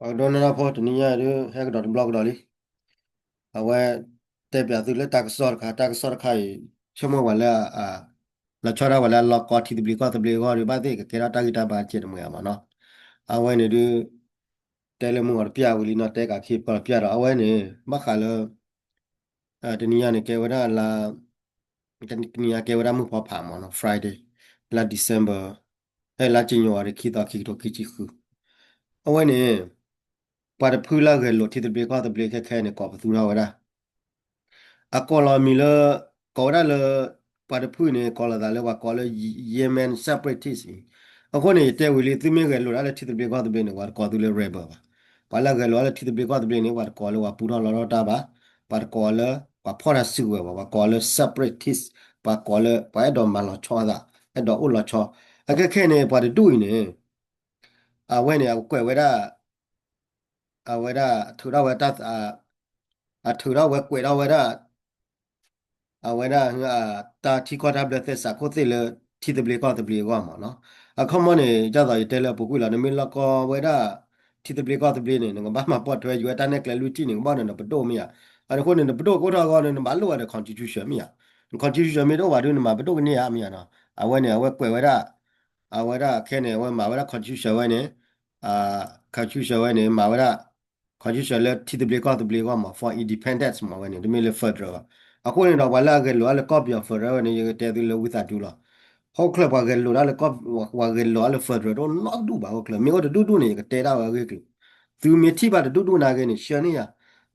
ပှၤကဒိနၢ်ဖိ တနံၤညါဒုး ဟဲကဒီးတဘျီကဒီးလံ. အဝဲ တဲပၠးသုလၢတၢ်ကစီၣ်တခါ, တၢ်ကစီၣ်တခါအံၤ ဆိကမိၣ်ဝဲလၢ လီၤဆီဒၣ်ဝဲလၢအလီၢ်ကီထံသဘျ့ကီၢ်သဘျ့အဂီၢ်ဒီး ဘၣ်သ့ၣ်ကကဲထီၣ်တၢ်ဂံၢ်တၢ်ဘါတကဲးတမှဲၤမးနီၤ. အဝဲန့ၣ်ဒုး တဲလၢမုၢ်ဂီၤတပျၢ်ဝံၤလံနီၤ, တဲကးခံပီတပျၢ်ဒီး အဝဲန့ၣ် ဘၣ်ဃးလၢ တနံၤညါန့ၣ် ကဲဝဲဒၣ်လါ တနံၤညါကဲဝဲဒၣ်မုၢ်ဖီဖးမးနီၤ, Friday, လါ December, လါ January ခံသီ ခံကထိခံဆံဃု. အဝဲန့ၣ် ပှၤတဖုလၢအဂဲၤလိာ်ထံသဘျ့ကီၢ်သဘျ့ခဲခဲန့ၣ် ကိးပသူထီၣ်ဝဲဒၣ် အကိးလီၤမံၤလၢ ကိးဝဲဒၣ်လၢ ပှၤတဖုန့ၣ် ကိးလီၤသးလၢပှၤကိးလၢ Yemen separatist အံၤ. အဃိန့ၣ် ယတဲဝံၤလံ သုမ့ၢ်ဂဲၤလိာ်ဒၣ်လၢထံသဘျ့ကီၢ်သဘျ့န့ၣ် ပှၤတကိးသုလၢ rebel ဘၣ်. ပှၤလၢအဂဲၤလိာ်ဒၣ်လၢထံသဘျ့ကီၢ်သဘျ့န့ၣ် ပှၤတကိးလၢပှၤပူထီၣ်လီထီၣ်တၢ်ဘၣ်, ပှၤတကိးလၢ ပှၤဖီၣ်တၢ်စုကဝဲၤဘၣ်, ပှၤကိးလၢ separatist, ပှၤကိးလၢ ပှၤအဲၣ်ဒိးမၤလီၤဆီအသး, အဲၣ်ဒိးအိၣ်လီၤဆီ. အခဲခဲန့ၣ် ပှၤတဒူၣ်အံၤန့ၣ် အဝဲန့ၣ် အကွဲးဝဲဒၣ် အဝဲဒၣ် ထုးထီၣ်ဝဲတၢ် အထုးထီၣ်ဝဲကွဲးထီၣ်ဝဲဒၣ် အဝဲဒၣ် တၢ်ထံကီၢ်တၢ်ဘျၢသဲစးခိၣ်သ့ၣ်လၢ ထံသဘျ့ကီၢ်သဘျ့အဂီၢ်မးနီၤ. အခီမီန့ၣ် ဒ်သိးယတဲလၢအပူၤကွံာ်လီၤ, နမ့ၢ်လီၢ်ကီဝဲဒၣ် ထံသဘျ့ကီၢ်သဘျ့န့ၣ် နကဘၣ်မၤပိာ်ထွဲယွၤတၢ်နဲၣ်ကျဲလွံၢ်ထံၣ်န့ၣ် ကဘၣ်န့ၣ် နပဒိၣ်မ့ၢ်ဧါ. အဃိန့ၣ် နပဒိၣ်ကအိၣ်ထီၣ်အဂီၢ်န့ၣ် နဘၣ်လိၣ်ဝဲဒီး constitution မ့ၢ်ဧါ. constitution မ့ၢ်တအိၣ်ဘၣ်ဒုး နမၤပဒိၣ်ကန့ၢ်ဧါ မ့ၢ်ဧါနီၤ. အဝဲန့ၣ် အဝဲကွဲးဝဲဒၣ် အဝဲဒၣ်ခဲန့ၣ် အဝဲမၤဝဲဒၣ် constitution ဝဲန့ၣ် constitution ဝဲန့ၣ် မၤဝဲဒၣ် constitution လၢထံသဘျ့ကီၢ်သဘျ့အဂီၢ်မး for independence မးဝဲန့ၣ် တမ့ၢ်လၢ federal ဘၣ်. အဃိန့ၣ်ဒီး ပှၤလၢအဂဲၤလိာ်အါလၢကီၢ်ပယီၤ federal ဝဲန့ၣ် ယကတဲသုလၢဝံသးစူၤလီၤ. ဟီၣ်ခိၣ်ချၢပှၤဂဲၤလိာ်ဒၣ်လၢကီၢ် ပှၤဂဲၤလိာ်အါလၢ federal တအိၣ်နီတဒူၣ်ဘၣ် ဟီၣ်ခိၣ်ချၢ. မ့ၢ်အိၣ်တဒူၣ်ဒူၣ်န့ၣ် ယကတဲဒၣ်ဝဲအဂ့ၢ်ကျိၤ. သုမ့ၢ်ထံၣ်ဘၣ်တဒူၣ်ဒူၣ်နာ်က့န့ၣ် ဆှၢန့ၢ်ယၤ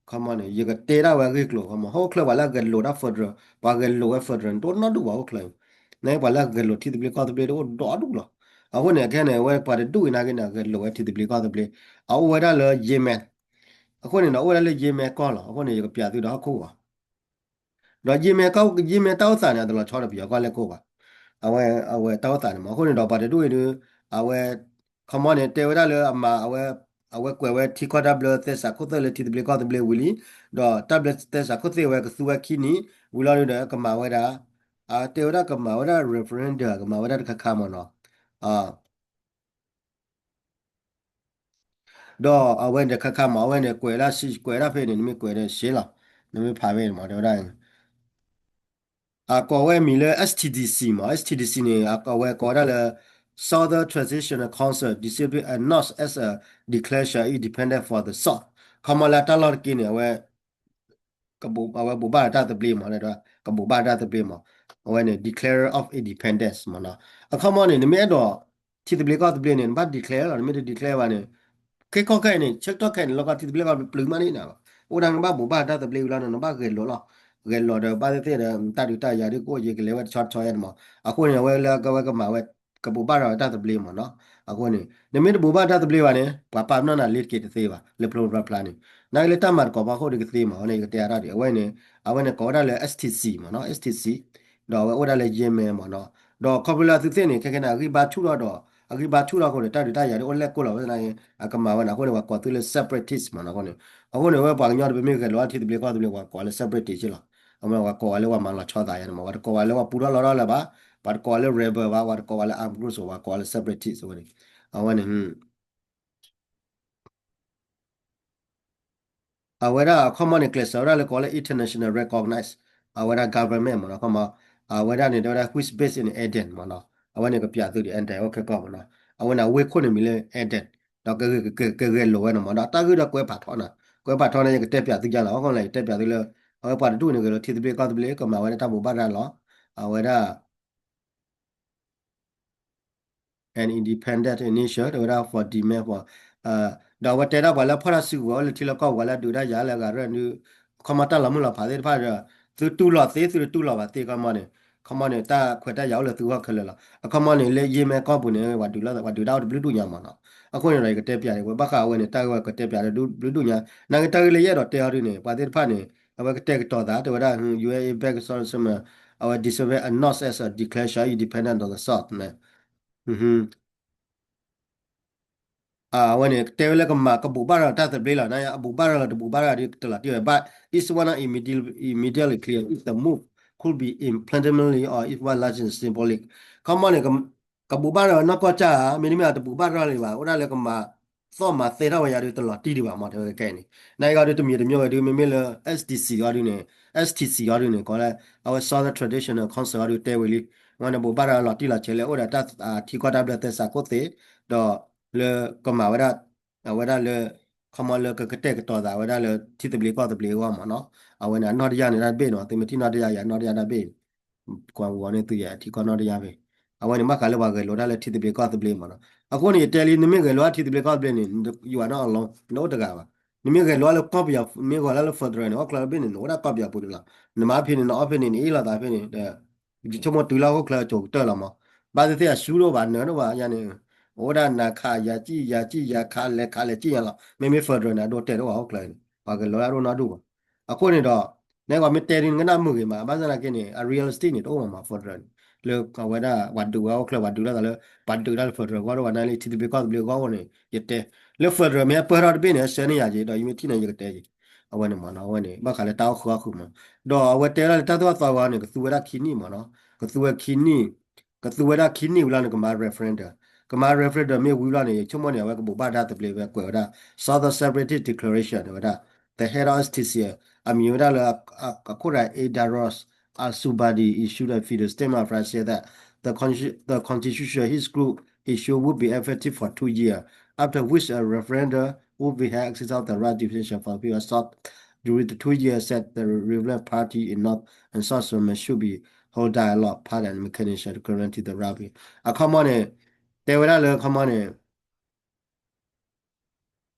ခီမီန့ၣ် ယကတဲဒၣ်ဝဲအဂ့ၢ်ကျိၤ ခီမီ ဟီၣ်ခိၣ်ချၢပှၤလၢအဂဲၤလိာ်ဒၣ် federal, ပှၤဂဲၤလိာ်ဝဲ federal န့ၣ် တအိၣ်နီတဒူၣ်ဘၣ် ဟီၣ်ခိၣ်ချၢ. နပှၤလၢအဂဲၤလိာ်ထံသဘျ့ကီၢ်သဘျ့တအိၣ်ဒီဒူၣ်လီၤ. အဃိန့ၣ် အခဲန့ၣ် အဝဲပှၤတဒူၣ်အံၤနာ်က့န့ၣ် အဂဲၤလိာ်ဝဲထံသဘျ့ကီၢ်သဘျ့, အအိၣ်ဝဲဒၣ်လၢ Yemen. အဃိန့ၣ်ဒီး အိၣ်ဝဲဒၣ်လၢ Yemen ကီၢ်လီၤ. အဃိန့ၣ် ယကပၠးသုဒီးဟီၣ်ခိၣ်ဂီၤ ဒီး Yemen ကီၢ် Yemen တၢ်အိၣ်သးန့ၣ် အတလီၤဆီဒီးပယီၤကီၢ်လဲၣ်ကီၢ်ဘၣ်. အဝဲ အဝဲတၢ်အိၣ်သးန့ၣ်မး. အဃိန့ၣ်ဒီး ပှၤတဒူၣ်အံၤဒီး အဝဲ ခီမီန့ၣ် တဲဝဲဒၣ်လၢအမၤ အဝဲ အဝဲကွဲးဝဲထံကီၢ်တၢ်ဘျၢသဲစးခိၣ်သ့ၣ်လၢထံသဘျ့ကီၢ်သဘျ့ဝံၤလံ, ဒီးတၢ်ဘျၢသဲစးခိၣ်သ့ၣ်ဝဲကသူဝဲခံနံၣ် ဝံၤလီၤဒီး ကမၤဝဲဒၣ် အတဲဝဲဒၣ်ကမၤဝဲဒၣ် referendum ကမၤဝဲဒၣ်တခါခါမးနီၤ. ဒီးအဝဲန့ၣ်တခါခါမး အဝဲန့ၣ်ကွဲးဒၣ် ကွဲးဒၣ်ဖဲန့ၣ် နမ့ၢ်ကွဲးဒီးရှဲလီၤ, နမ့ၢ်ဖးဖဲန့ၣ်မး တဲဝဲဒၣ် အကိးဝဲမံၤလၢ S T D C မး, S T D C န့ၣ် အဝဲကိးဝဲဒၣ်လၢ Southern Transitional Council dissolved, announced as a declaration independent for the South. ခီမီလၢတၢ်လီၢ်တက့ၢ်န့ၣ် အဝဲ ကဘိးဘၣ်တၢ်သဘျ့မး, ကဘိးဘၣ်တၢ်သဘျ့မး, အဝဲန့ၣ် declare of independence မးနီၤ. အခီမီန့ၣ် နမ့ၢ်အဲၣ်ဒိး ထံသဘျ့ကီၢ်သဘျ့န့ၣ် နဘၣ် declare လီၤ, နမ့ၢ်တ declare ဘၣ်န့ၣ် ခဲကီၢ်ခဲအံၤန့ၣ် ဆၢကတီၢ်ခဲအံၤန့ၣ် လီၢ်ကီၢ်ထံသဘျ့ကီၢ်သဘျ့ပျုၤမးန့ၣ်နၤ, အိၣ်ဒၣ်နဘၣ်ဘိးဘၣ်တၢ်သဘျ့ဝံၤလီၤန့ၣ် နဘၣ်ဂဲၤလိာ်လီၤ, ဂဲၤလိာ်ဒီးဘၣ်သ့ၣ်သ့ၣ်ဒီး တၢ်ဒုးတၢ်ယၤဒ်ကအိၣ်ယကလဲၤဝဲတဆီတဆီယဲန့ၣ်မး. အဃိန့ၣ် အဝဲလၢကဝဲကမၤဝဲ ကဘိးဘၣ်ထီၣ်ဝဲတၢ်သဘျ့မးနီၤ. အဃိန့ၣ် နမ့ၢ်တဘိးဘၣ်တၢ်သဘျ့ဘၣ်န့ၣ် ပှၤပာ်ပနီၣ်နၤလ့ၤတက့ၤတသ့ဘၣ် လၢဖျိဖျါဖျါန့ၣ်, နာ်က့လၢတၢ်မၤသကိးဖီခိၣ်ဒီးကသ့မး အဝဲန့ၣ် ယကတဲအါထီၣ်ဒံး အဝဲန့ၣ်, အဝဲန့ၣ်ကိးဝဲဒၣ်လၢ S T C မးနီၤ, S T C, ဒီးအဝဲအိၣ်ဒၣ်လၢ Yemen မးနီၤ. ဒီးခီဖျိလၢအသုသ့ၣ်န့ၣ် ခဲခဲန့ၣ် အဂံၢ်ဘါဆူၣ်ထီၣ်ဒီး အဂံၢ်ဘါဆူၣ်ထီၣ်အဃိန့ၣ် တၢ်ဒုးတၢ်ယၤဒ်အိၣ်လဲၣ်ကိၢ်လီၤဝဲသနာ်က့ အကမၤဝဲန့ၣ် အဃိန့ၣ် ပှၤကိးသုလၢ separatist မးနီၤ. အဃိန့ၣ် အဃိန့ၣ် အဝဲပှၤကညီတဘ့ၣ်မ့ၢ်ဂဲၤလိာ်အါထံသဘျ့ကီၢ်သဘျ့ ပှၤကိးလၢ separatist လီၤ. အဝဲပှၤကိးဝဲလၢပှၤမၤလီၤဆီသးယဲန့ၣ်မး, ပှၤတကိးဝဲလၢပှၤပူထီၣ်လီထီၣ်လၢၤဘၣ်, ပှၤတကိးဝဲလၢ rebel ဘၣ်, ပှၤတကိးဝဲလၢ armed group ပှၤကိးဝဲလၢ separatist အဝဲန့ၣ်, အဝဲန့ၣ် အဝဲဒၣ်အခီမီန့ၣ် ကျဲးစၢးဝဲဒၣ်လၢကိးလၢ international recognize အဝဲဒၣ် government မးနီၤ. ခီမီ အဝဲဒၣ်န့ၣ် တဲဝဲဒၣ် which based in Aden မးနီၤ. အဝဲန့ၣ်ကပၠးသုဒံး Aden အိၣ်ခဲကီၢ်မးနီၤ. အဝဲန့ၣ်အဝ့ၢ်ခိၣ်န့ၣ်မံၤလၢ Aden ဒီးကဂဲၤလိာ်ဝဲန့ၣ်မးနီၤ. တၢ်ဂ့ၢ်ဒီးကွဲးဖးထီန့ၣ်, ကွဲးဖးထီန့ၣ် ယကတဲပၠးသုယါလီၤ. အဃိန့ၣ် ယတဲပၠးသုလၢ အဝဲပှၤတဒူၣ်န့ၣ် ဂဲၤလိာ်ထံသဘျ့ကီၢ်သဘျ့ ကမၤဝဲဒၣ်တၢ်ဘိးဘၣ်ရၤလီၤ. အဝဲဒၣ် an independent initiative တဲဝဲဒၣ် for demand for, ဒီးအဝဲတဲဒၣ်ပှၤလၢဖီၣ်တၢ်စုကဝဲၤအိၣ်လၢထံလၢကီၢ်ပူၤ ပှၤလၢဒုးတၢ်ယၤလၢအဂၤရဲၣ်ဒုး ခီမီတၢ်လီၤမုၢ်လီၤဖးသ့ၣ်တဖၣ်ဒီး သုတူၢ်လိာ်သ့ သုတတူၢ်လိာ်ဘၣ်သ့ ခီမီန့ၣ်, ခီမီန့ၣ် တၢ်ခွဲးတၢ်ယာ်အိၣ်လၢသုဂီၢ်ခဲလၢာ်လီၤ. အခီမီန့ၣ် လၢ Yemen ကီၢ်ပူၤန့ၣ် ပှၤဒုးတၢ်အိၣ်တဘျုးဒူၣ်ညါမးနီၤ. အဃိန့ၣ်ဒီး ယကတဲပၠးန့ၣ် ဝဲဘၣ်ဃးဝဲန့ၣ် တၢ်ဂ့ၢ်ဝဲကတဲပၠးတဘျုးဒူၣ်ညါ, နာ်က့တၢ်ဂ့ၢ်လၢယအဲၣ်ဒိးတဲအီၤဒ်န့ၣ် ပှၤသ့ၣ်တဖၣ်န့ၣ် အဝဲကတဲာ်ကတီၤသး တဲဝဲဒၣ် ယူၢ်အဲၣ် အံၤ ဘဲကစီ အဝဲ December announce as a declaration independent of the South န့ၣ်, အဝဲန့ၣ် တဲဝဲလၢကမၤကဘိးဘၣ်ရၤတၢ်သဘျ့လီၤ. နအဘိးဘၣ်ရၤလီၤတဘိးဘၣ်ရၤဒ်တလီၤတံၢ်ဝဲ but it's one of immediate, immediately clear if the move could be implemented or if one large symbolic. ခီမီန့ၣ် ကဘိးဘၣ်ရၤနီၢ်ကီၢ်ကၢ်ဧါ, မ့တမ့ၢ်အတဘိးဘၣ်ရၤလံဘၣ်, အိၣ်ဒၣ်လၢကမၤ သီၣ်မၤသဲထီၣ်ဝဲယၤဒုး တလီၤတံၢ်ဒံးဘၣ်မး တဲဝဲကဲန့ၣ်. နာ်က့အီၤဒုး တမံၤတမံၤဝဲဒုး မ့မ့ၢ်လၢ S T C အီၤဒုးန့ၣ် S T C အီၤဒုးန့ၣ် ကီးလၢ အဝဲ Southern Traditional Council အီၤဒုးတဲဝံၤလံ, ဝဲန့ၣ် ဘိးဘၣ်ရၤလီၤတံၢ်လီၤဆဲးလၢအိၣ်ဒီးတၢ်ထံကီၢ်တၢ်ဘျၢသဲစးခိၣ်သ့ၣ်, ဒီးလၢကမၤဝဲဒၣ် အဝဲဒၣ်လၢ ခီမီလၢကကတဲာ်ကတီၤသးဝဲဒၣ်လၢ ထံသဘျ့ကီၢ်သဘျ့အဂီၢ်မးနီၤ. အဝဲန့ၣ် အနီၢ်တယၢ်န့ၣ်တၢ်တဘ့ၣ်နီၤ, သုမ့ၢ်ထံၣ်နီၢ်တယၢ်ယၤနီၢ်တယၢ်တၢ်ဘ့ၣ် ကွၢ်ဝီန့ၣ်သုယၤထံကီၢ်နီၢ်တယၢ်ဘ့ၣ်. အဝဲန့ၣ် ဘၣ်ဃးလၢပှၤဂဲၤလိာ်တၢ်လၢထံသဘျ့ကီၢ်သဘျ့မးနီၤ. အဃိန့ၣ် ယတဲလံ နမ့ၢ်ဂဲၤလိာ်တၢ်ထံသဘျ့ကီၢ်သဘျ့န့ၣ် you are not alone, နအိၣ်တဂၤဘၣ်. နမ့ၢ်ဂဲၤလိာ်တၢ်လၢကီၢ်ပယီၤ မ့ၢ်ဂဲၤလိာ်တၢ်လၢ federal န့ၣ် ဟီၣ်ခိၣ်ချၢတဘ့ၣ်န့ၣ် နအိၣ်ဒၣ်ကီၢ်ပယီၤပူၤန့ၣ်လီၤ. နမၤဖဲန့ၣ် နအီၣ်ဖဲန့ၣ် နအ့ၣ်လိာ်သးဖဲန့ၣ်ဒီး ယဆိကမိၣ်တုၤလၢဟီၣ်ခိၣ်ချၢကၠိၤကတၢၢ်လီၤမး. ဘၣ်သ့ၣ်သ့ၣ်အဆူၣ်ဒိၣ်ဘၣ်နၢၤဒိၣ်ဘၣ်ယၤန့ၣ် အိၣ်ဝဲဒၣ်နၤခးယၤကံၣ် ယၤကံၣ်ယၤခး လဲၤခးလဲၤကံၣ်ယၤလီၤ. မ့မ့ၢ် federal န့ၣ် အဒိတဲာ်ဒိၣ်ဘၣ်ဟီၣ်ခိၣ်ချၢန့ၣ် ပှၤဂဲၤလိာ်တၢ်ဒိၣ်နီၢ်ဒိၣ်ဘၣ်. အဃိန့ၣ်ဒီး နဲကီးမ့ၢ်တဲဒ်နကနၣ်မုာ်ဂ့ၤမး ဘၣ်ဆၣ်သနာ်က့န့ၣ် အ realistic န့ၣ် တအိၣ်မးမး federal န့ၣ် လၢအဝဲဒၣ်ပှၤဒုးဝဲဟီၣ်ခိၣ်ချၢ ပှၤဒုးလိာ်သးလၢ ပှၤဒုးတၢ်လၢ federal ဂီၢ်ဒိၣ်ဘၣ် နာ်လၢထံသဘျ့ကီၢ်သဘျ့ဂီၢ်အိၣ်န့ၣ် ယတဲ လၢ federal မ့ၢ်အပၢၢ်ထီၣ်တဘ့ၣ်န့ၣ် အဆၢန့ၢ်ယၤက့ၤ ဒီးယမ့ၢ်ထံၣ်န့ၣ် ယကတဲက့ၤ အဝဲန့ၣ်မးနီၤ အဝဲန့ၣ် ဘၣ်ဃးလၢတၢ်အိၣ်ဃုာ်အီၣ်ဃုာ်မး ဒီးအဝဲတဲဝဲဒၣ်လၢတၢ်သိၣ်တၢ်သီဝဲန့ၣ် ကသူဝဲဒၣ်ခံနံၣ်မးနီၤ ကသူဝဲဒၣ်ခံနံၣ် ကသူဝဲဒၣ်ခံနံၣ်ဝံၤလီၤန့ၣ် ကမၤ referendum ကမၤ referendum မ့ၢ်ဝံၤလီၤန့ၣ် ယဆိကမိၣ်န့ၣ် အဝဲကဘိးဘၣ်တၢ်သဘျ့ဝဲကွဲးဝဲဒၣ် Southern Separatist Declaration ဝဲဒၣ် the head of S T C အမံၤဝဲဒၣ်လၢ အခိၣ်ရၤ Aydin Ross Al-Subadi issued a video statement on Friday that the constitu- the constitution his group issued would be effective for two years, after which a referendum would be held exercise of the right definition for the people of South during the two years, said the relevant party in North and South Sudan should be hold dialogue, part and mechanism to guarantee the right. အခီမီန့ၣ် တဲဝဲဒၣ်လၢအခီမီန့ၣ်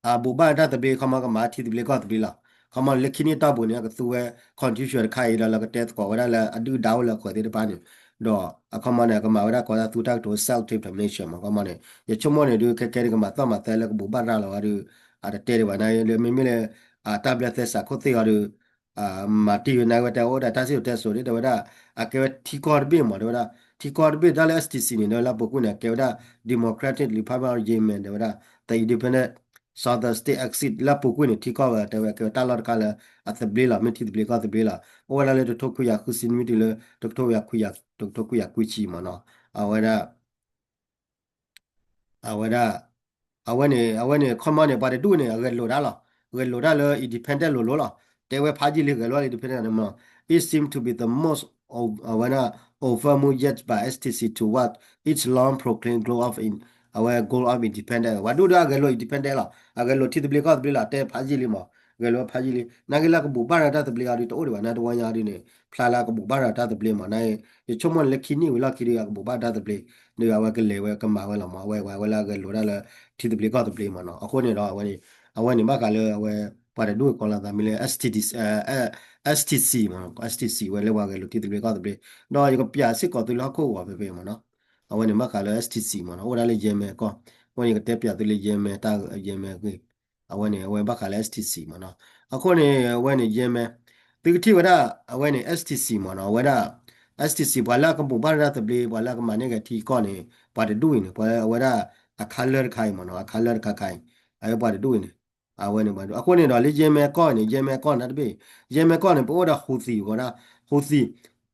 အဘိးဘၣ်တၢ်သဘျ့ ခီမီကမၤထံသဘျ့ကီၢ်သဘျ့လီၤ. ခီမီလၢခံနံၣ်တီၢ်ပူၤန့ၣ် အကသူဝဲ constitution တခါအံၤဒီး လၢကတဲသကိးဝဲဒၣ်လၢအဒုၣ်ဒါအိၣ်လၢအဃၢၤသ့ၣ်တဖၣ်န့ၣ်, ဒီးအခီမီန့ၣ် အကမၤဝဲဒၣ်ကိးတၢ်သူတၢ်ကတိၤ self determination မး ခီမီန့ၣ် ယဆိကမိၣ်န့ၣ် ဒုးခဲကဲဒုးကမၤသီၣ်မၤသဲလၢကဘိးဘၣ်ရၤလီၤဝဲဒုး အတတဲဒံးဘၣ် နာ်လၢမ့မ့ၢ်လၢ တၢ်ဘျၢသဲစးခိၣ်သ့ၣ်အီၤဒုး မၤတံၢ်ဝဲနာ်က့ဝဲတဲအိၣ်ဒီးတၢ်စံၣ်စိၤတဲစိၤဒ်တဲဝဲဒၣ် အကဲဝဲထံကီၢ်တဘ့ၣ်မး တဲဝဲဒၣ် ထံကီၢ်တဘ့ၣ်တၢ်လၢ S T C န့ၣ် လၢအပူၤကွံာ်န့ၣ် အကဲဝဲဒၣ် Democratic Republic of Yemen တဲဝဲဒၣ် the Independent Southern State exist လၢအပူၤကွံာ်န့ၣ် ထံကီၢ်ဝဲ တဲဝဲကဲဝဲတၢ်လီၢ်တခါလၢ အသဘျ့လီၤ မ့ၢ်ထံသဘျ့ကီၢ်သဘျ့လီၤ. အိၣ်ဝဲဒၣ်လၢတကထိခွံကယၤဃုဆံနွံတုၤလၢ တကထိခွံကယၤခွံဆံမးနီၤ အဝဲဒၣ် အဝဲဒၣ် အဝဲန့ၣ် အဝဲန့ၣ် ခီမီန့ၣ် ပှၤတဒူၣ်န့ၣ် အဂဲၤလိာ်တၢ်လီၤ. ဂဲၤလိာ်တၢ်လၢ independent လိၤလိၤလီၤ. တဲဝဲဖးယံာ်လံ ဂဲၤလိာ်လၢ independent န့ၣ်မး It seems to be the most of အဝဲဒၣ် overt move yet by S T C toward its long proclaimed goal of in အဝဲ goal of independence ပှၤဒူၣ်ဒၣ်အဂဲၤလိာ် independent လီၤ. အဂဲၤလိာ်ထံသဘျ့ကီၢ်သဘျ့လီၤ. တဲဖးယံာ်လံမး ဂဲၤလိာ်ဖးယံာ်လံ နာ်က့လၢကဘိးဘၣ်ရၤတၢ်သဘျ့အီၤဒုး တအိၣ်ဒံးဘၣ် နာ်တဝီညါအီၤဒုးန့ၣ် ဖျါလၢကဘိးဘၣ်ရၤတၢ်သဘျ့မး နာ်က့ ယဆိကမိၣ်န့ၣ်လၢခံနံၣ်ဝံၤလီၢ်ခံဒုး အကဘိးဘၣ်တၢ်သဘျ့ ဒုးအဝဲကလဲၤဝဲကမၤဝဲလီၤမး အဝဲဝဲလၢအဂဲၤလိာ်တၢ်လၢ ထံသဘျ့ကီၢ်သဘျ့မးနီၤ အဃိန့ၣ်ဒီး အဝဲန့ၣ် အဝဲန့ၣ် ဘၣ်ဃးလၢအဝဲ ပှၤတဒူၣ်ကိးလီၤသးမ့ၢ်လၢ S T C မး S T C ဝဲလၢပှၤဂဲၤလိာ်ထံသဘျ့ကီၢ်သဘျ့ ဒီးယကပျးစ့ၢ်ကီးသုလၢဟီၣ်ခိၣ်ဂီၤဖဲဖဲမးနီၤ အဝဲန့ၣ် ဘၣ်ဃးလၢ S T C မးနီၤ အိၣ်ဝဲဒၣ်လၢ Yemen ကီၢ် အဃိန့ၣ် ယကတဲပျးသုလၢ Yemen တၢ် Yemen ဂ့ၢ် အဝဲန့ၣ် အဝဲဘၣ်ဃးလၢ S T C မးနီၤ အဃိန့ၣ် အဝဲန့ၣ် Yemen သုကထံၣ်ဝဲဒၣ် အဝဲန့ၣ် S T C မးနီၤ အဝဲဒၣ် S T C ပှၤလၢအကဘိးဘၣ်ရၤတၢ်သဘျ့ ပှၤလၢအကမၤန့ၢ်က့ၤထံကီၢ်န့ၣ် ပှၤတဒူၣ်အံၤန့ၣ် ပှၤအဝဲဒၣ် အခါလၢတခါအံၤမးနီၤ အခါလၢတခါခါအံၤ အဝဲပှၤတဒူၣ်အံၤန့ၣ် အဝဲန့ၣ် အဃိန့ၣ်ဒီးလၢ Yemen ကီၢ်န့ၣ် Yemen ကီၢ်န့ၣ်တဘ့ၣ် Yemen ကီၢ်န့ၣ် ပအိၣ်ဒီး Houthi ဝဲဒၣ် Houthi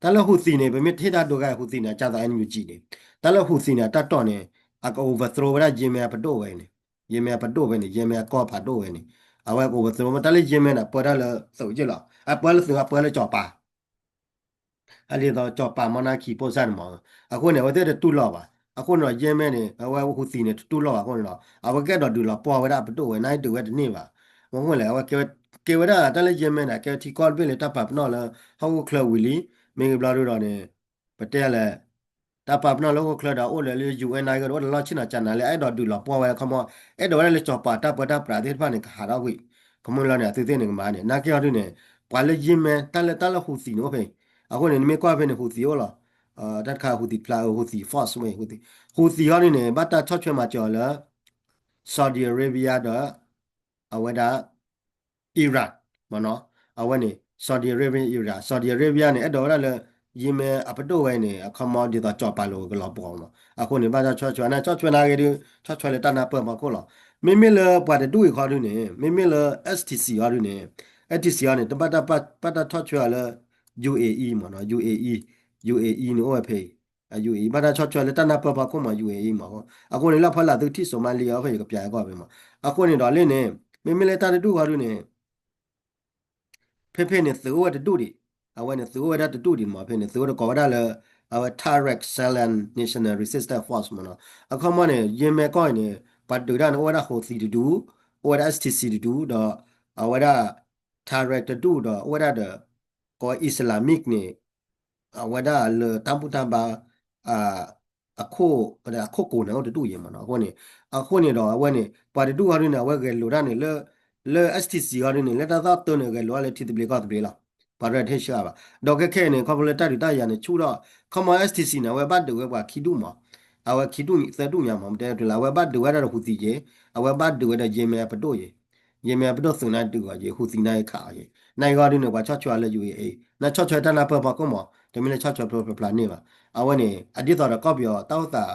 တၢ်လၢ Houthi န့ၣ် ပမ့ၢ်တဟ့ၣ်တၢ်ဒိဂၤ Houthi န့ၣ် အကၢ်သး N U G န့ၣ် တၢ်လၢ Houthi န့ၣ် အတၢ်တီၢ်န့ၣ် အက overthrow ဝဲဒၣ် Yemen အပဒိၣ်ဝဲန့ၣ် Yemen အပဒိၣ်ဝဲန့ၣ် Yemen အကီၢ်ဖးဒိၣ်ဝဲန့ၣ် အဝဲက overthrow တၢ်လၢ Yemen န့ၣ် ပၢတၢ်လၢသုးက့ၢ်လီၤ အပၢလၢသုး အပၢလၢကၠီၤပၤ အဒ်သိးကၠီၤပၤ monarchy ဖိစၢ်န့ၣ်မး အဃိန့ၣ် အဝဲသ့ၣ်တတူၢ်လိာ်ဘၣ် အဃိန့ၣ်ဒီး Yemen န့ၣ် အဝဲ Houthi န့ၣ် တတူၢ်လိာ်ဘၣ်အဃိန့ၣ်ဒီး အဝဲကအဲၣ်ဒိးဒုးလီၤပှီၢ်ဝဲဒၣ်အပဒိၣ်ဝဲ နာ်ဒုးဝဲတန့ၢ်ဘၣ် မ့ၢ်မ့ၢ်လဲၣ် အဝဲကဲဝဲဒၣ်တၢ်လၢ Yemen န့ၣ် ကဲဝဲထံကီၢ်တဘ့ၣ်လၢတၢ်ပာ်ပနီၣ်လၢ ဟီၣ်ခိၣ်ချၢဝံၤလံ မ့ၢ်ဂ့ၤဘျီဒုဒီးန့ၣ် ပတဲလဲၣ် တၢ်ပာ်ပနီၣ်လၢဟီၣ်ခိၣ်ချၢဒီးအိၣ်လၢ UN နာ်က့ အိၣ်လၢလီၢ်ဆ့ၣ်နီၤကၠးနၤလၢ အဲၣ်ဒိးဒုးလီၤပှီၢ်ဝဲခီမီ အဲၣ်ဒိးဝဲဒၣ်လၢကၠီၤပၤတၢ်ပၢတၢ်ပြးသ့ၣ်တဖၣ်န့ၣ် ကဟးထီၣ်ကွံာ် ခီမီလီၤန့ၣ် အသုသ့ၣ်န့ၣ်ကမၤန့ၣ် နာ်က့အီၤဒုန့ၣ် ပှၤလၢ Yemen တၢ်လၢတၢ်လၢ Houthi န့ၣ်အိၣ်ဖဲ အဃိန့ၣ် နမ့ၢ်ကွၢ်ဖဲန့ၣ် Houthi အိၣ်လီၤ တၢ်တခါ Houthi ဖျါ Houthi force မ့ၢ် Houthi ဟူးသံးဟီဒုန့ၣ် ဘၣ်တၢ်ဆီၣ်ထွဲမၤစၢၤအီၤလၢ Saudi Arabia ဒီး အဝဲဒၣ် Iran မ့ၢ်နီၤ, အဝဲန့ၣ် Saudi Arabia Iran, Saudi Arabia န့ၣ် အဲၣ်ဒိးဝဲဒၣ်လၢ Yemen အပဒိၣ်ဝဲန့ၣ် အခီမီဒ်သိးကၠီၤပၤလိာ်ကလီၤပှီၢ်မး, အဃိန့ၣ် ဘၣ်တၢ်ဆီၣ်ထွဲ အန့ၣ်ဆီၣ်ထွဲနာ်ဂ့ၤဒု ဆီၣ်ထွဲလၢတၢ်နၢ်ပၢၢ်ဖီခိၣ်လီၤ. မ့မ့ၢ်လၢပှၤတဒူၣ်အံၤခီဒုန့ၣ် မ့မ့ၢ်လၢ STC အီၤဒုန့ၣ် STC အီၤန့ၣ် တဘၣ်တၢ်ဆီၣ်ထွဲအီၤလၢ UAE မ့ၢ်နီၤ, UAE, UAE န့ၣ်အိၣ်ဝဲဖဲအံၤ UAE ဘၣ်တၢ်ဆီၣ်ထွဲလၢတၢ်နၢ်ပၢၢ်ဖီခိၣ်မး UAE မး. အဃိန့ၣ် လၢဖီလာ်သုထံၣ် Somalia အီၤဖဲ ယကပျးအဂီၢ်ဖဲမး. အဃိန့ၣ်ဒီးလၢန့ၣ် မ့မ့ၢ်လၢတၢ်တဒူၣ်ဃီဒုန့ၣ် ဖဲဖဲန့ၣ် သုးအိၣ်ဝဲတဒူၣ်ဒံး, အဝဲန့ၣ် သုးအိၣ်ဝဲဒၣ်တဒူၣ်ဒံးမး ဖဲန့ၣ် သုးအိၣ်တကိးဝဲဒၣ်လၢ အဝဲ Tarik Salman National Resistance Force မးနီၤ. အခီပညီန့ၣ် ယဲၢ်မဲကီၢ်အံၤန့ၣ် ပှၤဒုးတၢ်န့ၣ် အိၣ်ဝဲဒၣ် Houthi တဒူၣ်, အိၣ်ဝဲဒၣ် STC တဒူၣ် ဒီး အဝဲဒၣ် Tarik တဒူၣ်ဒီး အိၣ်ဝဲဒၣ်ဒီး ကိး Islamic န့ၣ် အဝဲဒၣ်လၢတၢ်ဘူၣ်တၢ်ဘါ အခိၣ် အခိၣ်ကိးန့ၣ် အိၣ်တဒူၣ်ယဲၢ်မးနီၤ. အဃိန့ၣ် အဃိန့ၣ်ဒီးအဝဲန့ၣ် ပှၤတဒူၣ်ဃီဒုန့ၣ် အဝဲဂဲၤလိာ်တၢ်န့ၣ် လၢ လၢ STC ဃီဒုန့ၣ် လၢတၢ်သီၣ်တၢၢ်န့ၣ် ဂဲၤလိာ်ဝဲလၢထံသဘျ့ကီၢ်သဘျ့လီၤ. ပှၤရဲၣ်တဟ့ၣ်ဆှၢဘၣ်. ဒီးခဲခဲအံၤန့ၣ် ခီဖျိလၢတၢ်ဒုးတၢ်ယၤန့ၣ်ဆူၣ်ထီၣ် ခီမီ STC န့ၣ် အဝဲဘၣ်ဒုးဝဲပှၤခံဒူၣ်မး, အဝဲခံဒူၣ်သၢဒူၣ်ညါမး မ့ၢ်တဲလၢ အဝဲဘၣ်ဒုးဝဲဒၣ်ဒီး Houthi က့ၤ, အဝဲဘၣ်ဒုးဝဲဒီး ယဲၢ်မဲပဒိၣ်က့ၤ ယဲၢ်မဲပဒိၣ်သုးနါဒုးအီၤက့ၤ Houthi နါက့ၤခးအီၤက့ၤ နါက့ၤဃီဒုန့ၣ် ပှၤဆီၣ်ထွဲအီၤလၢ UAE နါဆီၣ်ထွဲတၢ်နၢ်ပၢၢ်ဖီခိၣ်မး တမ့ၢ်လၢဆီၣ်ထွဲဖျိဖျိဖျါန့ၣ်ဘၣ်. အဝဲန့ၣ် အဒ်သိးဒီးကီၢ်ပယီၤတၢ်အိၣ်သး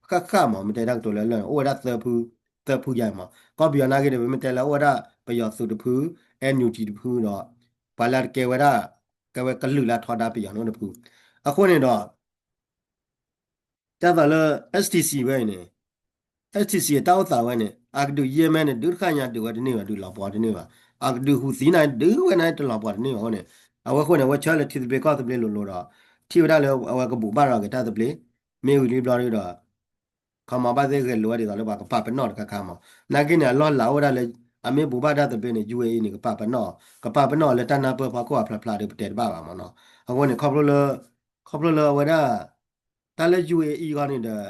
ဃၣ်ဃၣ်မး မ့ၢ်တဲတၢ်ကတိၤလၢလၢ အိၣ်ဝဲဒၣ်သၢဖု သၢဖုယါမး ကီၢ်ပယီၤနာ်က့န့ၣ် ပမ့ၢ်တဲလၢအိၣ်ဝဲဒၣ်ပယီၤသုးတဖု NUG တဖုဒီး ပှၤလၢတကဲဝဲဒၣ် ကဲဝဲကလုာ်လၢအထီဒါပယီၤန့ၣ်တဖု အဃိန့ၣ်ဒီး တၢ်သးလၢ STC ဝဲအံၤန့ၣ် STC အတၢ်အိၣ်သးဝဲန့ၣ် အကဒုးယဲၢ်မဲန့ၣ် ဒုးတဃၣ်ညါဒုးဝဲတန့ၢ်ဘၣ် ဒုးလီၤပှီၤတန့ၢ်ဘၣ် အကဒုး Houthi န့ၣ် ဒုးဝဲန့ၣ်တလီၤပှီၤတန့ၢ်ဘၣ်အဃိန့ၣ် အဝဲအဃိန့ၣ် အဝဲဆၢလၢထံသဘျ့ကီၢ်သဘျ့လိၤလိၤဒီး ထံၣ်ဝဲဒၣ်လၢအဝဲကဘူၣ်ဘၣ်ဒီးက့ၤတၢ်သဘျ့ မ့ၢ်ဝံၤလံဘျီဒီး ခီမီဘၣ်သ့ၣ်ဂဲၤလိာ်ဝဲဒ်သိးလၢပှၤကပာ်ပနီၣ်တခါခါမး နာ်က့န့ၣ် အလီၢ်လၤအိၣ်ဝဲဒၣ်လၢ အမ့ၢ်ဘူၣ်ဘၣ်တၢ်သဘျ့န့ၣ် UAE န့ၣ် ကပာ်ပနီၣ် ကပာ်ပနီၣ်လၢတၢ်နၢ်ပၢၢ်ဖီခိၣ်အဖျါဖျါဒီး ပတဲတဘၣ်ဘၣ်မးနီၤ အဃိန့ၣ် ခီဖျိလၢ ခီဖျိလၢအဝဲဒၣ် တၢ်လၢ UAE ဃီန့ၣ်ဒီး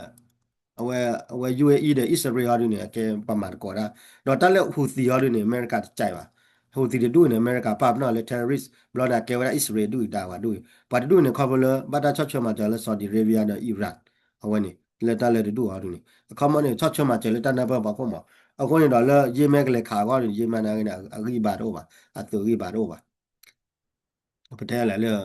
အဝဲ အဝဲ UAE ဒီး အံၣ်စရ့လးဃီဒုန့ၣ် အကဲပှၤမၤသကိးတၢ် ဒီးတၢ်လၢ Houthi ဃီဒုန့ၣ် အမဲရကၤတကဲဘၣ် Houthi တဒူၣ်န့ၣ် အမဲရကၤပာ်ပနီၣ်လၢ terrorist ဘျီန့ၣ် အကဲဝဲဒၣ်အံၣ်စရ့လးဒုၣ်ဒါဝဲဒုၣ် ပှၤတဒူၣ်န့ၣ် ခီဖျိလၢ ဘၣ်တၢ်ဆီၣ်ထွဲမၤစၢၤလၢ Saudi Arabia ဒီး Iran အဝဲန့ၣ် လၢတၢ်လၢတဒူၣ်ဃီဒုန့ၣ် အခီမီန့ၣ် ဆီၣ်ထွဲမၤစၢၤလၢတၢ်နၢ်ပၢၢ်ဖီခိၣ်မး အဃိန့ၣ်ဒီးလၢ ယဲၢ်မဲကလဲၤခးအဂီၢ်န့ၣ် ယဲၢ်မဲနာ်က့န့ၣ် အဂံၢ်ဘါတအိၣ်ဘၣ် အသုးဂံၢ်ဘါတအိၣ်ဘၣ် ပတဲလဲၣ်လၢ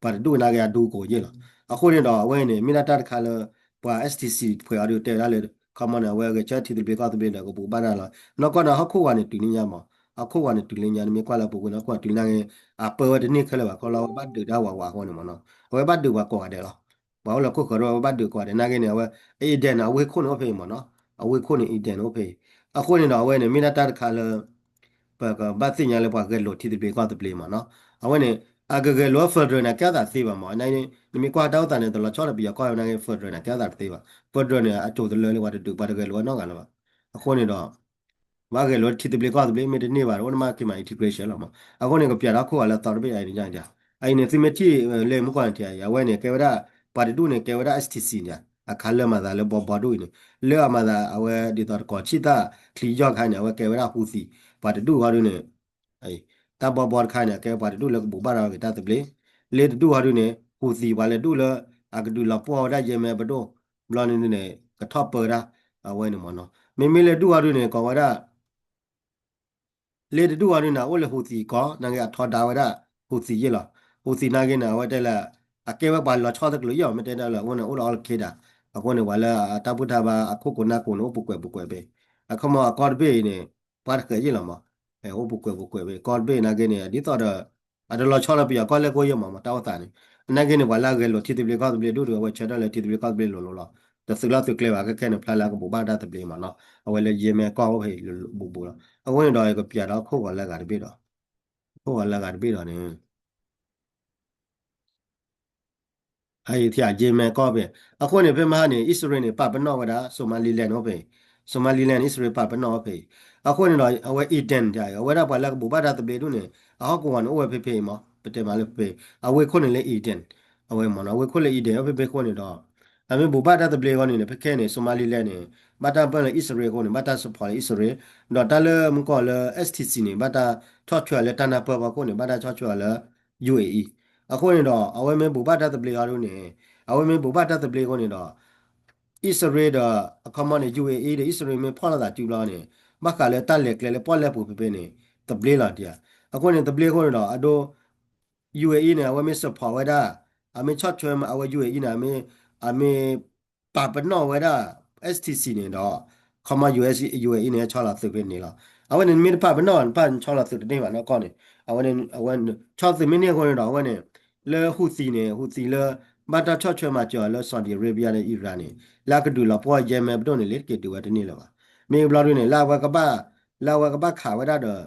ပှၤတဒူၣ်နာ်က့အဒူကိးယ့ၢ်လီၤ. အဃိန့ၣ်ဒီးအဝဲန့ၣ် မ့ၢ်ဒၣ်တၢ်တခါလၢ ပှၤ STC တဖုဃီဒုတဲဝဲဒၣ်လၢ ခီမီန့ၣ် အဝဲဂဲၤဆၢထံသဘျ့ကီၢ်သဘျ့ဒီးကဘူၣ်ဘၣ်တၢ်လီၤ. နီၢ်ကီၢ်န့ၣ် ဟီၣ်ခိၣ်ဝဲန့ၣ်တုၤလၢညါမး, ဟီၣ်ခိၣ်ဝဲန့ၣ်တုၤလၢညါ နမ့ၢ်ကွၢ်လၢပူၤကွံာ်န့ၣ် ဟီၣ်ခိၣ်ဝဲတုၤလၢညါန့ၣ် အပၢဝဲတန့ၢ်ခဲလၢာ်ဘၣ် ခီလၢအဝဲဘၣ်ဒုးတၢ်ဝးဝးအဃိန့ၣ်မးနီၤ. အဝဲဘၣ်ဒုးပှၤကိးဂၤဒဲးလီၤ. ပှၤအိၣ်လၢခိၣ်ဃၢၤဒီးအဝဲဘၣ်ဒုးကိးဂၤဒဲးနာ်က့န့ၣ် အဝဲ Eden န့ၣ် အဝ့ၢ်ခိၣ်န့ၣ်အိၣ်ဖဲအံၤမးနီၤ. အဝ့ၢ်ခိၣ်န့ၣ် Eden န့ၣ်အိၣ်ဖဲအံၤ. အဃိန့ၣ်ဒီးအဝဲန့ၣ် မ့ၢ်ဒၣ်တၢ်တခါလၢ ပကဘၣ်သ့ၣ်ညါလၢပှၤဂဲၤလိာ်ထံသဘျ့ကီၢ်သဘျ့မးနီၤ. အဝဲန့ၣ် အကဂဲၤလိာ်ဝဲ federal န့ၣ် ကဲထီၣ်သးသ့ဘၣ်မး. နမ့ၢ်ကွၢ်တၢ်အိၣ်သးန့ၣ် တလီၤဆီဒီးပယီၤကီၢ်နာ်က့ federal န့ၣ် ကဲထီၣ်သးတသ့ဘၣ်. federal န့ၣ် အစိၤတလၢလၢပှၤတဒုး ပှၤတဂဲၤလိာ်ဝဲနီတဂၤလၢၤဘၣ်. အဃိန့ၣ်ဒီး ပှၤဂဲၤလိာ်ထံသဘျ့ကီၢ်သဘျ့မ့ၢ်တန့ၢ်ဘၣ်ဒီး အိၣ်နမ့ၢ်က့ၤမၤ integration လီၤမး. အဃိန့ၣ် ကပျးဒီးခိၣ်ဂၤလၢအသီတဘ့ၣ်အံၤန့ၣ် လၢမူကီၢ်န့ၣ်ထံၣ် အဝဲန့ၣ် ကဲဝဲဒၣ် ပှၤတဒူၣ်န့ၣ် ကဲဝဲဒၣ် STC န့ၣ် အခါလၢမၤသးလၢဘီဘီဒူၣ်အံၤန့ၣ် လၢအမၤသးအဝဲဒ်သိးတကိးဆံၣ်သၣ်ချံယီၢ်ခါန့ၣ် အဝဲကဲဝဲဒၣ် Houthi ပှၤတဒူၣ်ဃီဒုန့ၣ် တၢ်ဘီဘီတခါန့ၣ် အကဲပှၤတဒူၣ်လၢကဘူၣ်ဘၣ်ဒီးက့ၤတၢ်သဘျ့ လၢတဒူၣ်ဃီဒုန့ၣ် Houthi ပှၤလၢဒူၣ်လၢ အကဒုးလီၤပှီၢ်ဝဲဒၣ်ယဲၢ်မဲပဒိၣ် ဘျီန့ၣ်န့ၣ် ကထီၣ်ပၢဝဲဒၣ် အဝဲန့ၣ်မးနီၤ. မ့မ့ၢ်လၢဒူၣ်ဃီဒုန့ၣ် ကိးဝဲဒၣ် လၢတဒူၣ်ဃီဒုန့ၣ် အိၣ်လၢ Houthi ကီး နာ်က့အထီဒါဝဲဒၣ် Houthi ယ့ၢ်လီၤ. Houthi နာ်က့န့ၣ် အဝဲတဲလၢ အကဲဝဲပှၤလီၤဆီတကလုာ်ယ့ၢ်မး မ့ၢ်တဲဒၣ်လၢအဃိန့ၣ် အိၣ်လၢ all Canada အဃိန့ၣ် ပှၤလၢအတၢ်ဘူၣ်တၢ်ဘါအခိၣ်ကိးနၢ်ကိးန့ၣ် အိၣ်ပူၤကွဲးပူၤကွဲးဘ့ၣ် အခီမီအကီၢ်တဘ့ၣ်အံၤန့ၣ် ပှၤတဃဲးယ့ၢ်လီၤမး အိၣ်ပူၤကွဲးပူၤကွဲးဘ့ၣ် ကီၢ်တဘ့ၣ်နာ်က့န့ၣ် ဒ်သိးဒီး အတလီၤဆီလၢပယီၤကီၢ်လဲၢ်ကိၢ်ယ့ၢ်မး မးတၢ်အိၣ်သးန့ၣ် နာ်က့န့ၣ် ပှၤလၢအဂဲၤလိာ်ထံသဘျ့ကီၢ်သဘျ့ဒူၣ်ဒီး အဝဲဆၢထၢၣ်လၢထံသဘျ့ကီၢ်သဘျ့လိၤလိၤလီၤ. တသုးလီၢ်သုးကျဲဘၣ် ခဲခဲန့ၣ် ဖျါလၢအကဘူၣ်ဘၣ်တၢ်သဘျ့မးနီၤ အဝဲလၢယဲၢ်မဲကီၢ်အိၣ်ဖဲအံၤဘူးဘူးလီၤ. အဃိန့ၣ်ဒီး ကပျးဒီးခိၣ်ဂီၤလၢအဂၤတဘ့ၣ်ဒီး ခိၣ်ဂီၤလၢအဂၤတဘ့ၣ်ဒီးန့ၣ် အံၤထံၣ်ယဲၢ်မဲကီၢ်ဖဲ အဃိန့ၣ် ဖဲမဟါန့ၣ် အံၣ်စရ့လးန့ၣ် ပာ်ပနီၣ်ဝဲဒၣ် Somaliland အိၣ်ဖဲအံၤ Somaliland အံၣ်စရ့လးပာ်ပနီၣ်အိၣ်ဖဲအံၤ အဃိန့ၣ်ဒီး အဝဲ Eden အဝဲဒၣ်ပှၤလၢကဘူၣ်ဘၣ်တၢ်သဘျ့ဒူၣ်န့ၣ် အဟီၣ်ကဝီၤန့ၣ်အိၣ်ဝဲဖဲဖဲအံၤမး ပတဲမးလၢဖဲဖဲ အဝ့ၢ်ခိၣ်န့ၣ်လၢ Eden အဝဲမးနီၤ အဝ့ၢ်ခိၣ်လၢ Eden အိၣ်ဖဲဖဲအဃိန့ၣ်ဒီး အမ့ၢ်ဘူၣ်ဘၣ်တၢ်သဘျ့အဃိန့ၣ် ဖဲခဲန့ၣ် Somaliland န့ၣ် ဘၣ်တၢ်ပၢၢ်လၢအံၣ်စရ့လးအဃိန့ၣ် ဘၣ်တၢ် support လၢအံၣ်စရ့လး ဒီးတၢ်လၢမူကီၢ်လၢ STC န့ၣ် ဘၣ်တၢ်ဆီၣ်ထွဲလၢတၢ်နၢ်ပၢၢ်ဖီခိၣ်န့ၣ် ဘၣ်တၢ်ဆီၣ်ထွဲလၢ UAE အဃိန့ၣ်ဒီး အဝဲမ့ၢ်ဘူၣ်ဘၣ်တၢ်သဘျ့အီၤဒ်န့ၣ် အဝဲမ့ၢ်ဘူၣ်ဘၣ်တၢ်သဘျ့အဃိန့ၣ်ဒီး အံၣ်စရ့လးဒီး အခီမီန့ၣ် UAE ဒီး အံၣ်စရ့လးမ့ၢ်ဖီၣ်လိာ်သးစုဘျီန့ၣ် ဘၣ်ဃးလၢတၢ်လဲၤကျဲလၢပီၣ်လဲၣ်ပူၤဖဲဖဲန့ၣ် သဘျ့လီၤဒံးဧါ. အဃိန့ၣ် သဘျ့အဃိန့ၣ်ဒီး အဒိ UAE န့ၣ် အဝဲမ့ၢ် support ဝဲဒၣ် အမ့ၢ်ဆီၣ်ထွဲအဝဲ UAE န့ၣ် အမ့ၢ် အမ့ၢ် ပာ်ပနီၣ်ဝဲဒၣ် STC န့ၣ်ဒီး ခီမီ US UAE န့ၣ် ဆီလီၤသုးဖဲန့ၣ်လီၤ. အဝဲန့ၣ်မ့ၢ်တပာ်ပနီၣ် နပာ်ဆီလီၤသုးတန့ၢ်ဘၣ်နီၢ်ကီၢ်န့ၣ် အဝဲန့ၣ် အဝဲဆီလီၤသုးမ့ၢ်န့ၢ်အဃိန့ၣ်ဒီး အဝဲန့ၣ် လၢ Houthi န့ၣ် Houthi လၢ ဘၣ်တၢ်ဆီၣ်ထွဲမၤစၢၤအီၤလၢ Saudi Arabia န့ၣ် Iran န့ၣ် လၢအကဒုးလီၤပှီၢ် Yemen ပဒိၣ်န့ၣ် လ့ၤတက့ၤဒုးဝဲတန့ၢ်လၢၤဘၣ်. မ့ၢ်ဘျီဒုန့ၣ် လၢအဝဲကဘၣ်, လၢအဝဲကဘၣ်ခးဝဲဒၣ်ဒီး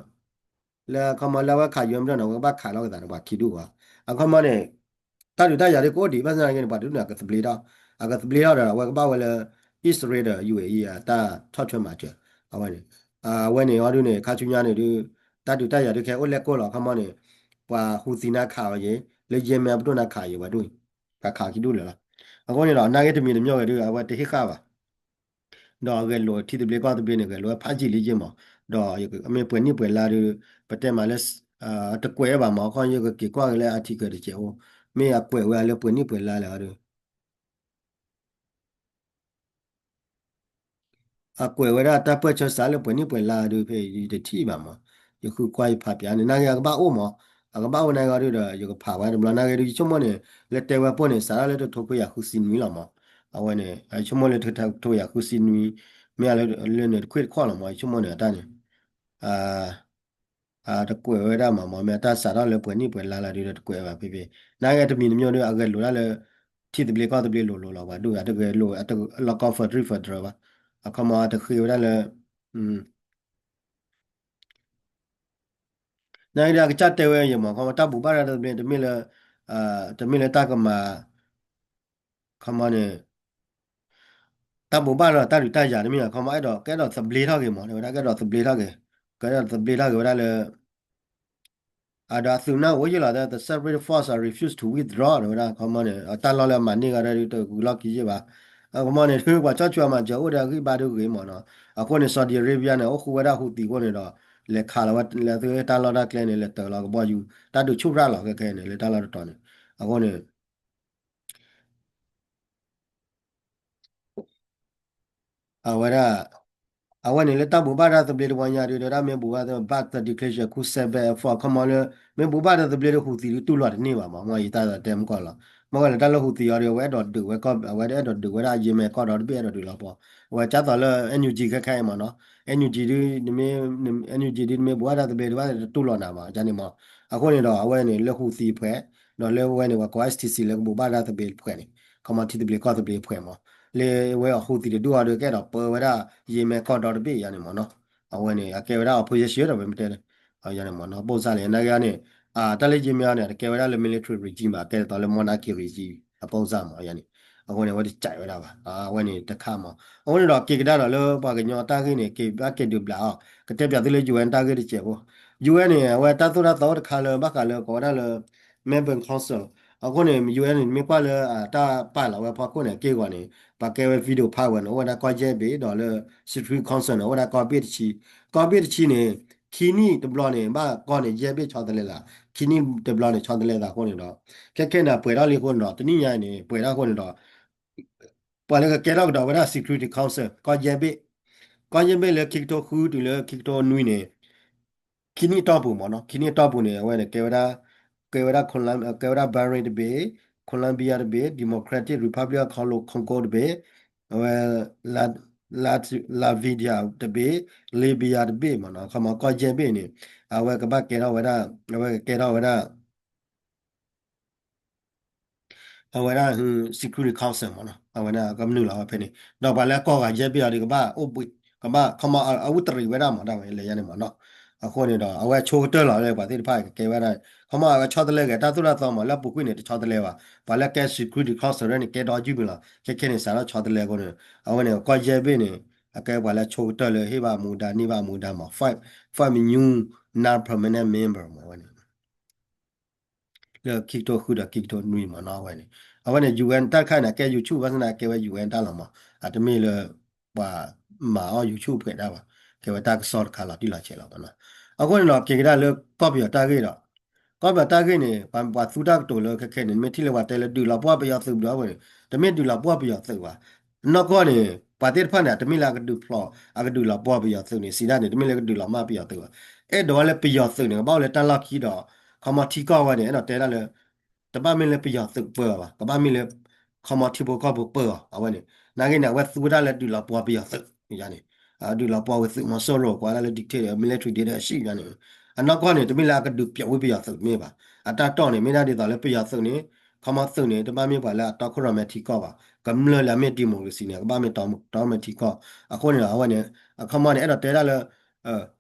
လၢအခီမီလၢအဝဲခး Yemen ပဒိၣ်န့ၣ် အဝဲကဘၣ်ခးလီၤကသးန့ၣ် ပှၤခံဒူၣ်ဝဲ. အခီမီန့ၣ် တၢ်ဒုးတၢ်ယၤဒ်ကအိၣ်ဒံး ဘၣ်ဆၣ်သနာ်က့န့ၣ် ပှၤတဒူၣ်န့ၣ် အကသဘျ့ထီၣ်, အကသဘျ့ထီၣ်ဒီး အဝဲကဘၣ်ဝဲလၢ အံၣ်စရ့လးဒီး ယူၣ်အ့ၣ်အံၣ် အတၢ်ဆီၣ်ထွဲမၤစၢၤ, အဝဲန့ၣ်, အဝဲန့ၣ်အီၤဒုန့ၣ် ခါဆူညါန့ၣ်ဒု တၢ်ဒုးတၢ်ယၤဒုခဲအိၣ်လဲၣ်ကိၢ်လီၤ အခီမီန့ၣ်, ပှၤဟူသံန့ၣ်ခးအီၤယဲ, လၢ Yemen ပဒိၣ်န့ၣ်ခးယဲဝဲဒၣ်, ပှၤခးခံဒူၣ်လၢာ်လီၤ. အဃိန့ၣ်ဒီး နာ်က့တမံၤတမံၤဝဲဒု အဝဲတဟ့ၣ်ဃာ်ဘၣ် ဒီးအဂဲၤလိာ်ထံသဘျ့ကီၢ်သဘျ့န့ၣ် ဂဲၤလိာ်ဝဲဖးယံာ်လံယ့ၢ်မး, ဒီးမ့ၢ်ပှဲၤနံၣ်ပှဲၤလါဒု ပတဲမးလၢ တကွဲးဘၣ်မး ခီယကက့ၤကွၢ်က့ၤလၢ article တစဲးအိၣ်, မ့ၢ်အကွဲးဝဲလၢပှဲၤနံၣ်ပှဲၤလါလဲၣ်အီၤဒု အကွဲးဝဲဒၣ်တၢ်ပၢၢ်ဆၢစးလၢပှဲၤနံၣ်ပှဲၤလါဒု ဖဲယတထံၣ်ဘၣ်မး, ယဃုကွၢ်ယဖးပၠးန့ၣ် နာ်က့အကဘၣ်အိၣ်မး, အကဘၣ်အိၣ်နာ်က့အီၤဒုဒီး ယကဖးဝဲတဘျီနာ်က့ဒု ယဆိကမိၣ်န့ၣ် လၢတဲဝဲပှိၢ်န့ၣ် စးထီၣ်လၢတထိခွံကယၤဃုဆံနွံလီၤမး, အဝဲန့ၣ် ယဆိကမိၣ်လၢတထိခွံကယၤဃုဆံနွံ, မ့ၢ်အလၢန့ၣ်တခွံတခီၣ်လီၤမး ယဆိကမိၣ်န့ၣ် အတၢ်န့ၣ် တကွဲးဝဲဒၣ်မးမး မ့ၢ်အတၢ်စးထီၣ်လၢပှဲၤနံၣ်ပှဲၤလါလၢဒုဒီးတကွဲးဘၣ်ဖဲဖဲ, နာ်က့တမံၤတမံၤဒု အဂဲၤလိာ်ဒၣ်လၢ ထံသဘျ့ကီၢ်သဘျ့လိၤလိၤလီၤ ပှၤဒု အတဂဲၤလိာ် အလီၤကီ federal federal ဘၣ်, အခီမီတဃ့ဝဲဒၣ်လၢ နာ်က့ဒုအကစၢ်တဲဝဲယဲမး ခီမီတၢ်ဘိးဘၣ်တၢ်သဘျ့ တမ့ၢ်လၢ တမ့ၢ်လၢတၢ်ကမၤ ခီမီန့ၣ် တၢ်ဘိးဘၣ်ဒီးတၢ်ဒုးတၢ်ယၤတမ့ၢ် ခီမီအဲၣ်ဒိး ကအဲၣ်ဒိးသဘျ့ထီၣ်က့ၤမး တဲဝဲဒၣ်ကအဲၣ်ဒိးသဘျ့ထီၣ်က့ၤ, ကအဲၣ်ဒိးသဘျ့ထီၣ်က့ၤဝဲဒၣ်လၢ အဒီးအသုးနၢ်အိၣ်ယ့ၢ်လီၤ the separate force refuse to withdraw တဲဝဲဒၣ် ခီမီန့ၣ် တၢ်လီၢ်လၢအမၤန့ၢ်ဂၤဒုတဂုာ်လီၢ်ခံယ့ၢ်ဘၣ်, ခီမီန့ၣ် ပှၤကၠီၣ်ဆူအမၤစၢၤအိၣ်ဒီးအဂံၢ်ဘါဒုဂ့ၤမးနီၤ, အဃိန့ၣ် Saudi Arabia န့ၣ် အိၣ်ဃူဝဲဒၣ်ဟူသံအဃိန့ၣ်ဒီး လဲၤခးလီၤဝဲလၢသုတၢ်လီၢ်တၢ်ကျဲန့ၣ် လဲၤတၢၤလီၤကဘီယူၤ တၢ်ဒုးဆူၣ်ရၣ်လီၤခဲခဲန့ၣ် လၢတၢ်လီၢ်တတီၤန့ၣ်, အဃိန့ၣ် အဝဲဒၣ် အဝဲန့ၣ်လၢတၢ်ဘိးဘၣ်တၢ်သဘျ့တဝီညါဒု တဲဝဲဒၣ်မ့ၢ်ဘိးဘၣ်သဘျ့ but the declaration could set back effort ခီမီလၢ မ့ၢ်ဘိးဘၣ်တၢ်သဘျ့ဒုဟူသံဒုတူၢ်လိာ်တန့ၢ်ဘၣ်မး မ့ၢ်ယတၢ်တဲမကီၢ်လီၤ, မ့ၢ်ဝဲလၢတၢ်လၢဟူသံအီၤဒု အဝဲအဲၣ်ဒိးဒုးဝဲကီၢ် အဝဲအဲၣ်ဒိးဒုးဝဲဒၣ် Yemen ကီၢ်ဒီတဘ့ၣ်အဲၣ်ဒိးဒုးလီၤပှီၢ်, အဝဲကၢ်သိးလၢ NUG ခဲခဲအံၤမးနီၤ, NUG ဒု NUG ဒုနမ့ၢ်ဘိးဘၣ်တၢ်သဘျ့ဒုဘၣ်တတူၢ်လိာ်နၤဘၣ် ကန့ၣ်မး, အဃိန့ၣ်ဒီး အဝဲန့ၣ်လၢဟူသံဖှဲး ဒီးလၢဝဲန့ၣ် ပှၤကိး STC လၢကဘိးဘၣ်တၢ်သဘျ့ဖှဲးန့ၣ် ခီမီထံသဘျ့ကီၢ်သဘျ့ဖှဲးမး, လၢဝဲအဟူသံတဒူၣ်အီၤဒု ကအဲၣ်ဒိးပၢဝဲဒၣ် Yemen ကီၢ်ဒီတဘ့ၣ်ယါန့ၣ်မးနီၤ, အဝဲန့ၣ် အကဲဝဲဒၣ် opposition ဒီးဝဲမ့ၢ်တဲ ယါန့ၣ်မးနီၤ ပိၢ်စၢ်လၢနာ်က့န့ၣ် တၢ်လၢ Yemen န့ၣ် တကဲဝဲဒၣ်လၢ military regime ဘၣ် ကဲဒ်သိးလၢ monarchy regime အပိၢ်စၢ်မး ယါန့ၣ်, အဃိန့ၣ် အဝဲတကးဝဲဒၣ်ဘၣ် အဝဲန့ၣ်တခါမး, အဃိန့ၣ်ဒီး က့ၤကဒါဒီးလၢပှၤကညီတၢ်ဂ့ၢ်န့ၣ် က့ၤဘၣ်က့ၤဒုးဘျးအီၤ, ကတဲပၠးသုလၢ UN တၢ်ဂ့ၢ်တစဲးဖိ, UN န့ၣ် အဝဲတၢ်သိၣ်တၢ်သီအိၣ်တခါလၢဘၣ်ဃးလၢကိးဝဲဒၣ်လၢ Melbourne Council, အဃိန့ၣ် UN န့ၣ် မ့ၢ်ကွၢ်လၢအတၢ်ပာ်လီၤဝဲဖီခိၣ်န့ၣ် အက့ၢ်အဂီၤန့ၣ် ပှၤကဲဝဲ veto power န့ၣ် အိၣ်ဝဲဒၣ်ကီၢ်ယဲၢ်ဘ့ၣ် ဒီးလၢ Security Council န့ၣ် အိၣ်ဝဲဒၣ်ကီၢ်ဘ့ၣ်တဆံ, ကီၢ်ဘ့ၣ်တဆံန့ၣ် ခံနံၣ်တဘျီန့ၣ် ဘၣ်ကီၢ်န့ၣ် ယဲၢ်ဘ့ၣ်ဆီတလဲသး, ခံနံၣ်တဘျီန့ၣ် ဆီတလဲသးအဃိန့ၣ်ဒီး ခဲခဲန့ၣ် ပှဲၤထီၣ်လံအဃိန့ၣ်ဒီး တနံၣ်ညါအံၤန့ၣ် ပှဲၤထီၣ်အဃိန့ၣ်ဒီး ပှၤလၢကကဲထီၣ်ကဒီးဝဲဒၣ် Security Council ကီၢ်ယဲၢ်ဘ့ၣ်, ကီၢ်ယဲၢ်ဘ့ၣ်လၢခံကထိဃုတုၤလၢခံကထိနွံန့ၣ် ခံနံၣ်အတီၢ်ပူၤမးနီၤ, ခံနံၣ်အတီၢ်ပူၤန့ၣ် အဝဲန့ၣ် ကဲဝဲဒၣ် ကဲဝဲဒၣ် ကဲဝဲဒၣ် Bahrain တဘ့ၣ်, Colombia တဘ့ၣ်, Democratic Republic of Congo တဘ့ၣ်, အဝဲ Latvia တဘ့ၣ်, Libya တဘ့ၣ်မးနီၤ, ခီမီကီၢ်ယဲၢ်ဘ့ၣ်န့ၣ် အဝဲကဘၣ်ကဲထီၣ်ဝဲဒၣ် အဝဲကကဲထီၣ်ဝဲဒၣ် အဝဲဒၣ် Security Council မးနီၤ, အဝဲဒၣ်ကမနုၤလီၤဝဲဖဲန့ၣ် ဒီးပှၤလၢအကီၢ်ဂၤယဲၢ်ဘ့ၣ်အီၤဒု ကဘၣ်အိၣ်ဘှံး ကဘၣ် ခီမီ အဝဲတရံးဝဲဒၣ်မး ဒၣ်ဝဲလၢယါန့ၣ်မးနီၤ, အဃိန့ၣ်ဒီး အဝဲဆိကတၢၢ်လီၤလၢပှၤသ့ၣ်တဖၣ်ကကဲဝဲဒၣ် ခီမီ အဝဲဆီတလဲဂ့ၤ တၢ်သိၣ်တၢ်သီမး လၢအပူၤကွံာ်န့ၣ် တဆီတလဲဘၣ်, ပှၤလၢကဲ Security Council န့ၣ် ကဲဒီးယုၢ်မးလီၤ, ခဲခဲန့ၣ် စးထီၣ်ဆီတလဲအဃိန့ၣ် အဝဲန့ၣ် ကီၢ်ယဲၢ်ဘ့ၣ်န့ၣ် အကဲပှၤလၢဆိကတၢၢ်လၢဟ့ၣ်ဘၣ်မူဒါ န့ၢ်ဘၣ်မူဒါမး five new non-permanent member မး အဝဲန့ၣ် လၢခံကထိဃုဒီးခံကထိနွံမးနီၤ အဝဲန့ၣ်, အဝဲန့ၣ် UN တၢ်တခါန့ၣ် အကဲ YouTube ဘၣ်ဆၣ်သနာ်က့ အကဲဝဲ UN တၢ်လီၤမး, အတမ့ၢ်လၢ ပှၤမၤအီၣ် YouTube ပှဲၤဒၣ်ဘၣ်, ကဲဝဲတၢ်ကစီၣ်တခါလီၤတံၢ်လီၤဆဲးလီၤမးနီၤ, အဃိန့ၣ်ဒီး က့ၤကဒါလၢကီၢ်ပယီၤတၢ်ဂ့ၢ်ဒီး ကီၢ်ပယီၤတၢ်ဂ့ၢ်န့ၣ် ပှၤသူတၢ်ကတိၤလၢခဲခဲန့ၣ် မ့ၢ်ထံၣ်လၢပှၤတဲလၢဒုးလီၤပှီၢ်ပယီၤသုးဘျီဝဲန့ၣ် တမ့ၢ်ဒုးလီၤပှီၢ်ပယီၤသုးဘၣ်, နီၢ်ကီၢ်န့ၣ် ပှၤသ့ၣ်တဖၣ်န့ၣ် တမ့ၢ်လၢအကဒုးဖျိး အကဒုးလီၤပှီၢ်ပယီၤသုးန့ၣ် စံးဒၣ်န့ၣ် တမ့ၢ်လၢကဒုးလီၤမၢ်ပယီၤသုးဘၣ်, အဲၣ်ဒိးဝဲလၢပယီၤသုးန့ၣ် ကဘၣ်အိၣ်လၢတၢ်လီၢ်ခံဒီး ခီမီထံကီၢ်ဝဲန့ၣ် အဲၣ်ဒိးတဲဒၣ်လၢ တဘၣ်မ့ၢ်လၢပယီၤသုးပၢအီၤဘၣ်, ကဘၣ်မ့ၢ်လၢ ခီမီထံဖိကီၢ်ဖိပၢအီၤ အဝဲန့ၣ်, နာ်က့န့ၣ် အဝဲသူဝဲဒၣ်လၢဒုးလီၤပှီၢ်ပယီၤသုးန့ၣ်, ဒုးလီၤပှီၢ်ဝဲသုးမီၤစိရိၤ ကွၢ်ဒၣ်လၢ dictator military dictatorship န့ၣ်, အနီၢ်ကီၢ်န့ၣ် တမ့ၢ်လၢအကဒုးပျီဝဲပယီၤသုးတမ့ၢ်ဘၣ်, အတၢ်တီၢ်န့ၣ် မ့ၢ်ဒၣ်ဒ်သိးလၢပယီၤသုးန့ၣ် ခီမီသုးန့ၣ် တဘၣ်မ့ၢ်ပှၤလၢအတီခိၣ်ရိၣ်မဲထံကီၢ်ဘၣ်. ကမျၢၢ်လၢအမ့ၢ် democracy န့ၣ် ကဘၣ်မ့ၢ်တီခိၣ်ရိၣ်မဲထံကီၢ်. အဃိန့ၣ်ဒီး အဝဲန့ၣ် အခီမီန့ၣ် အဲၣ်ဒိးတဲဒၣ်လၢ ဒ်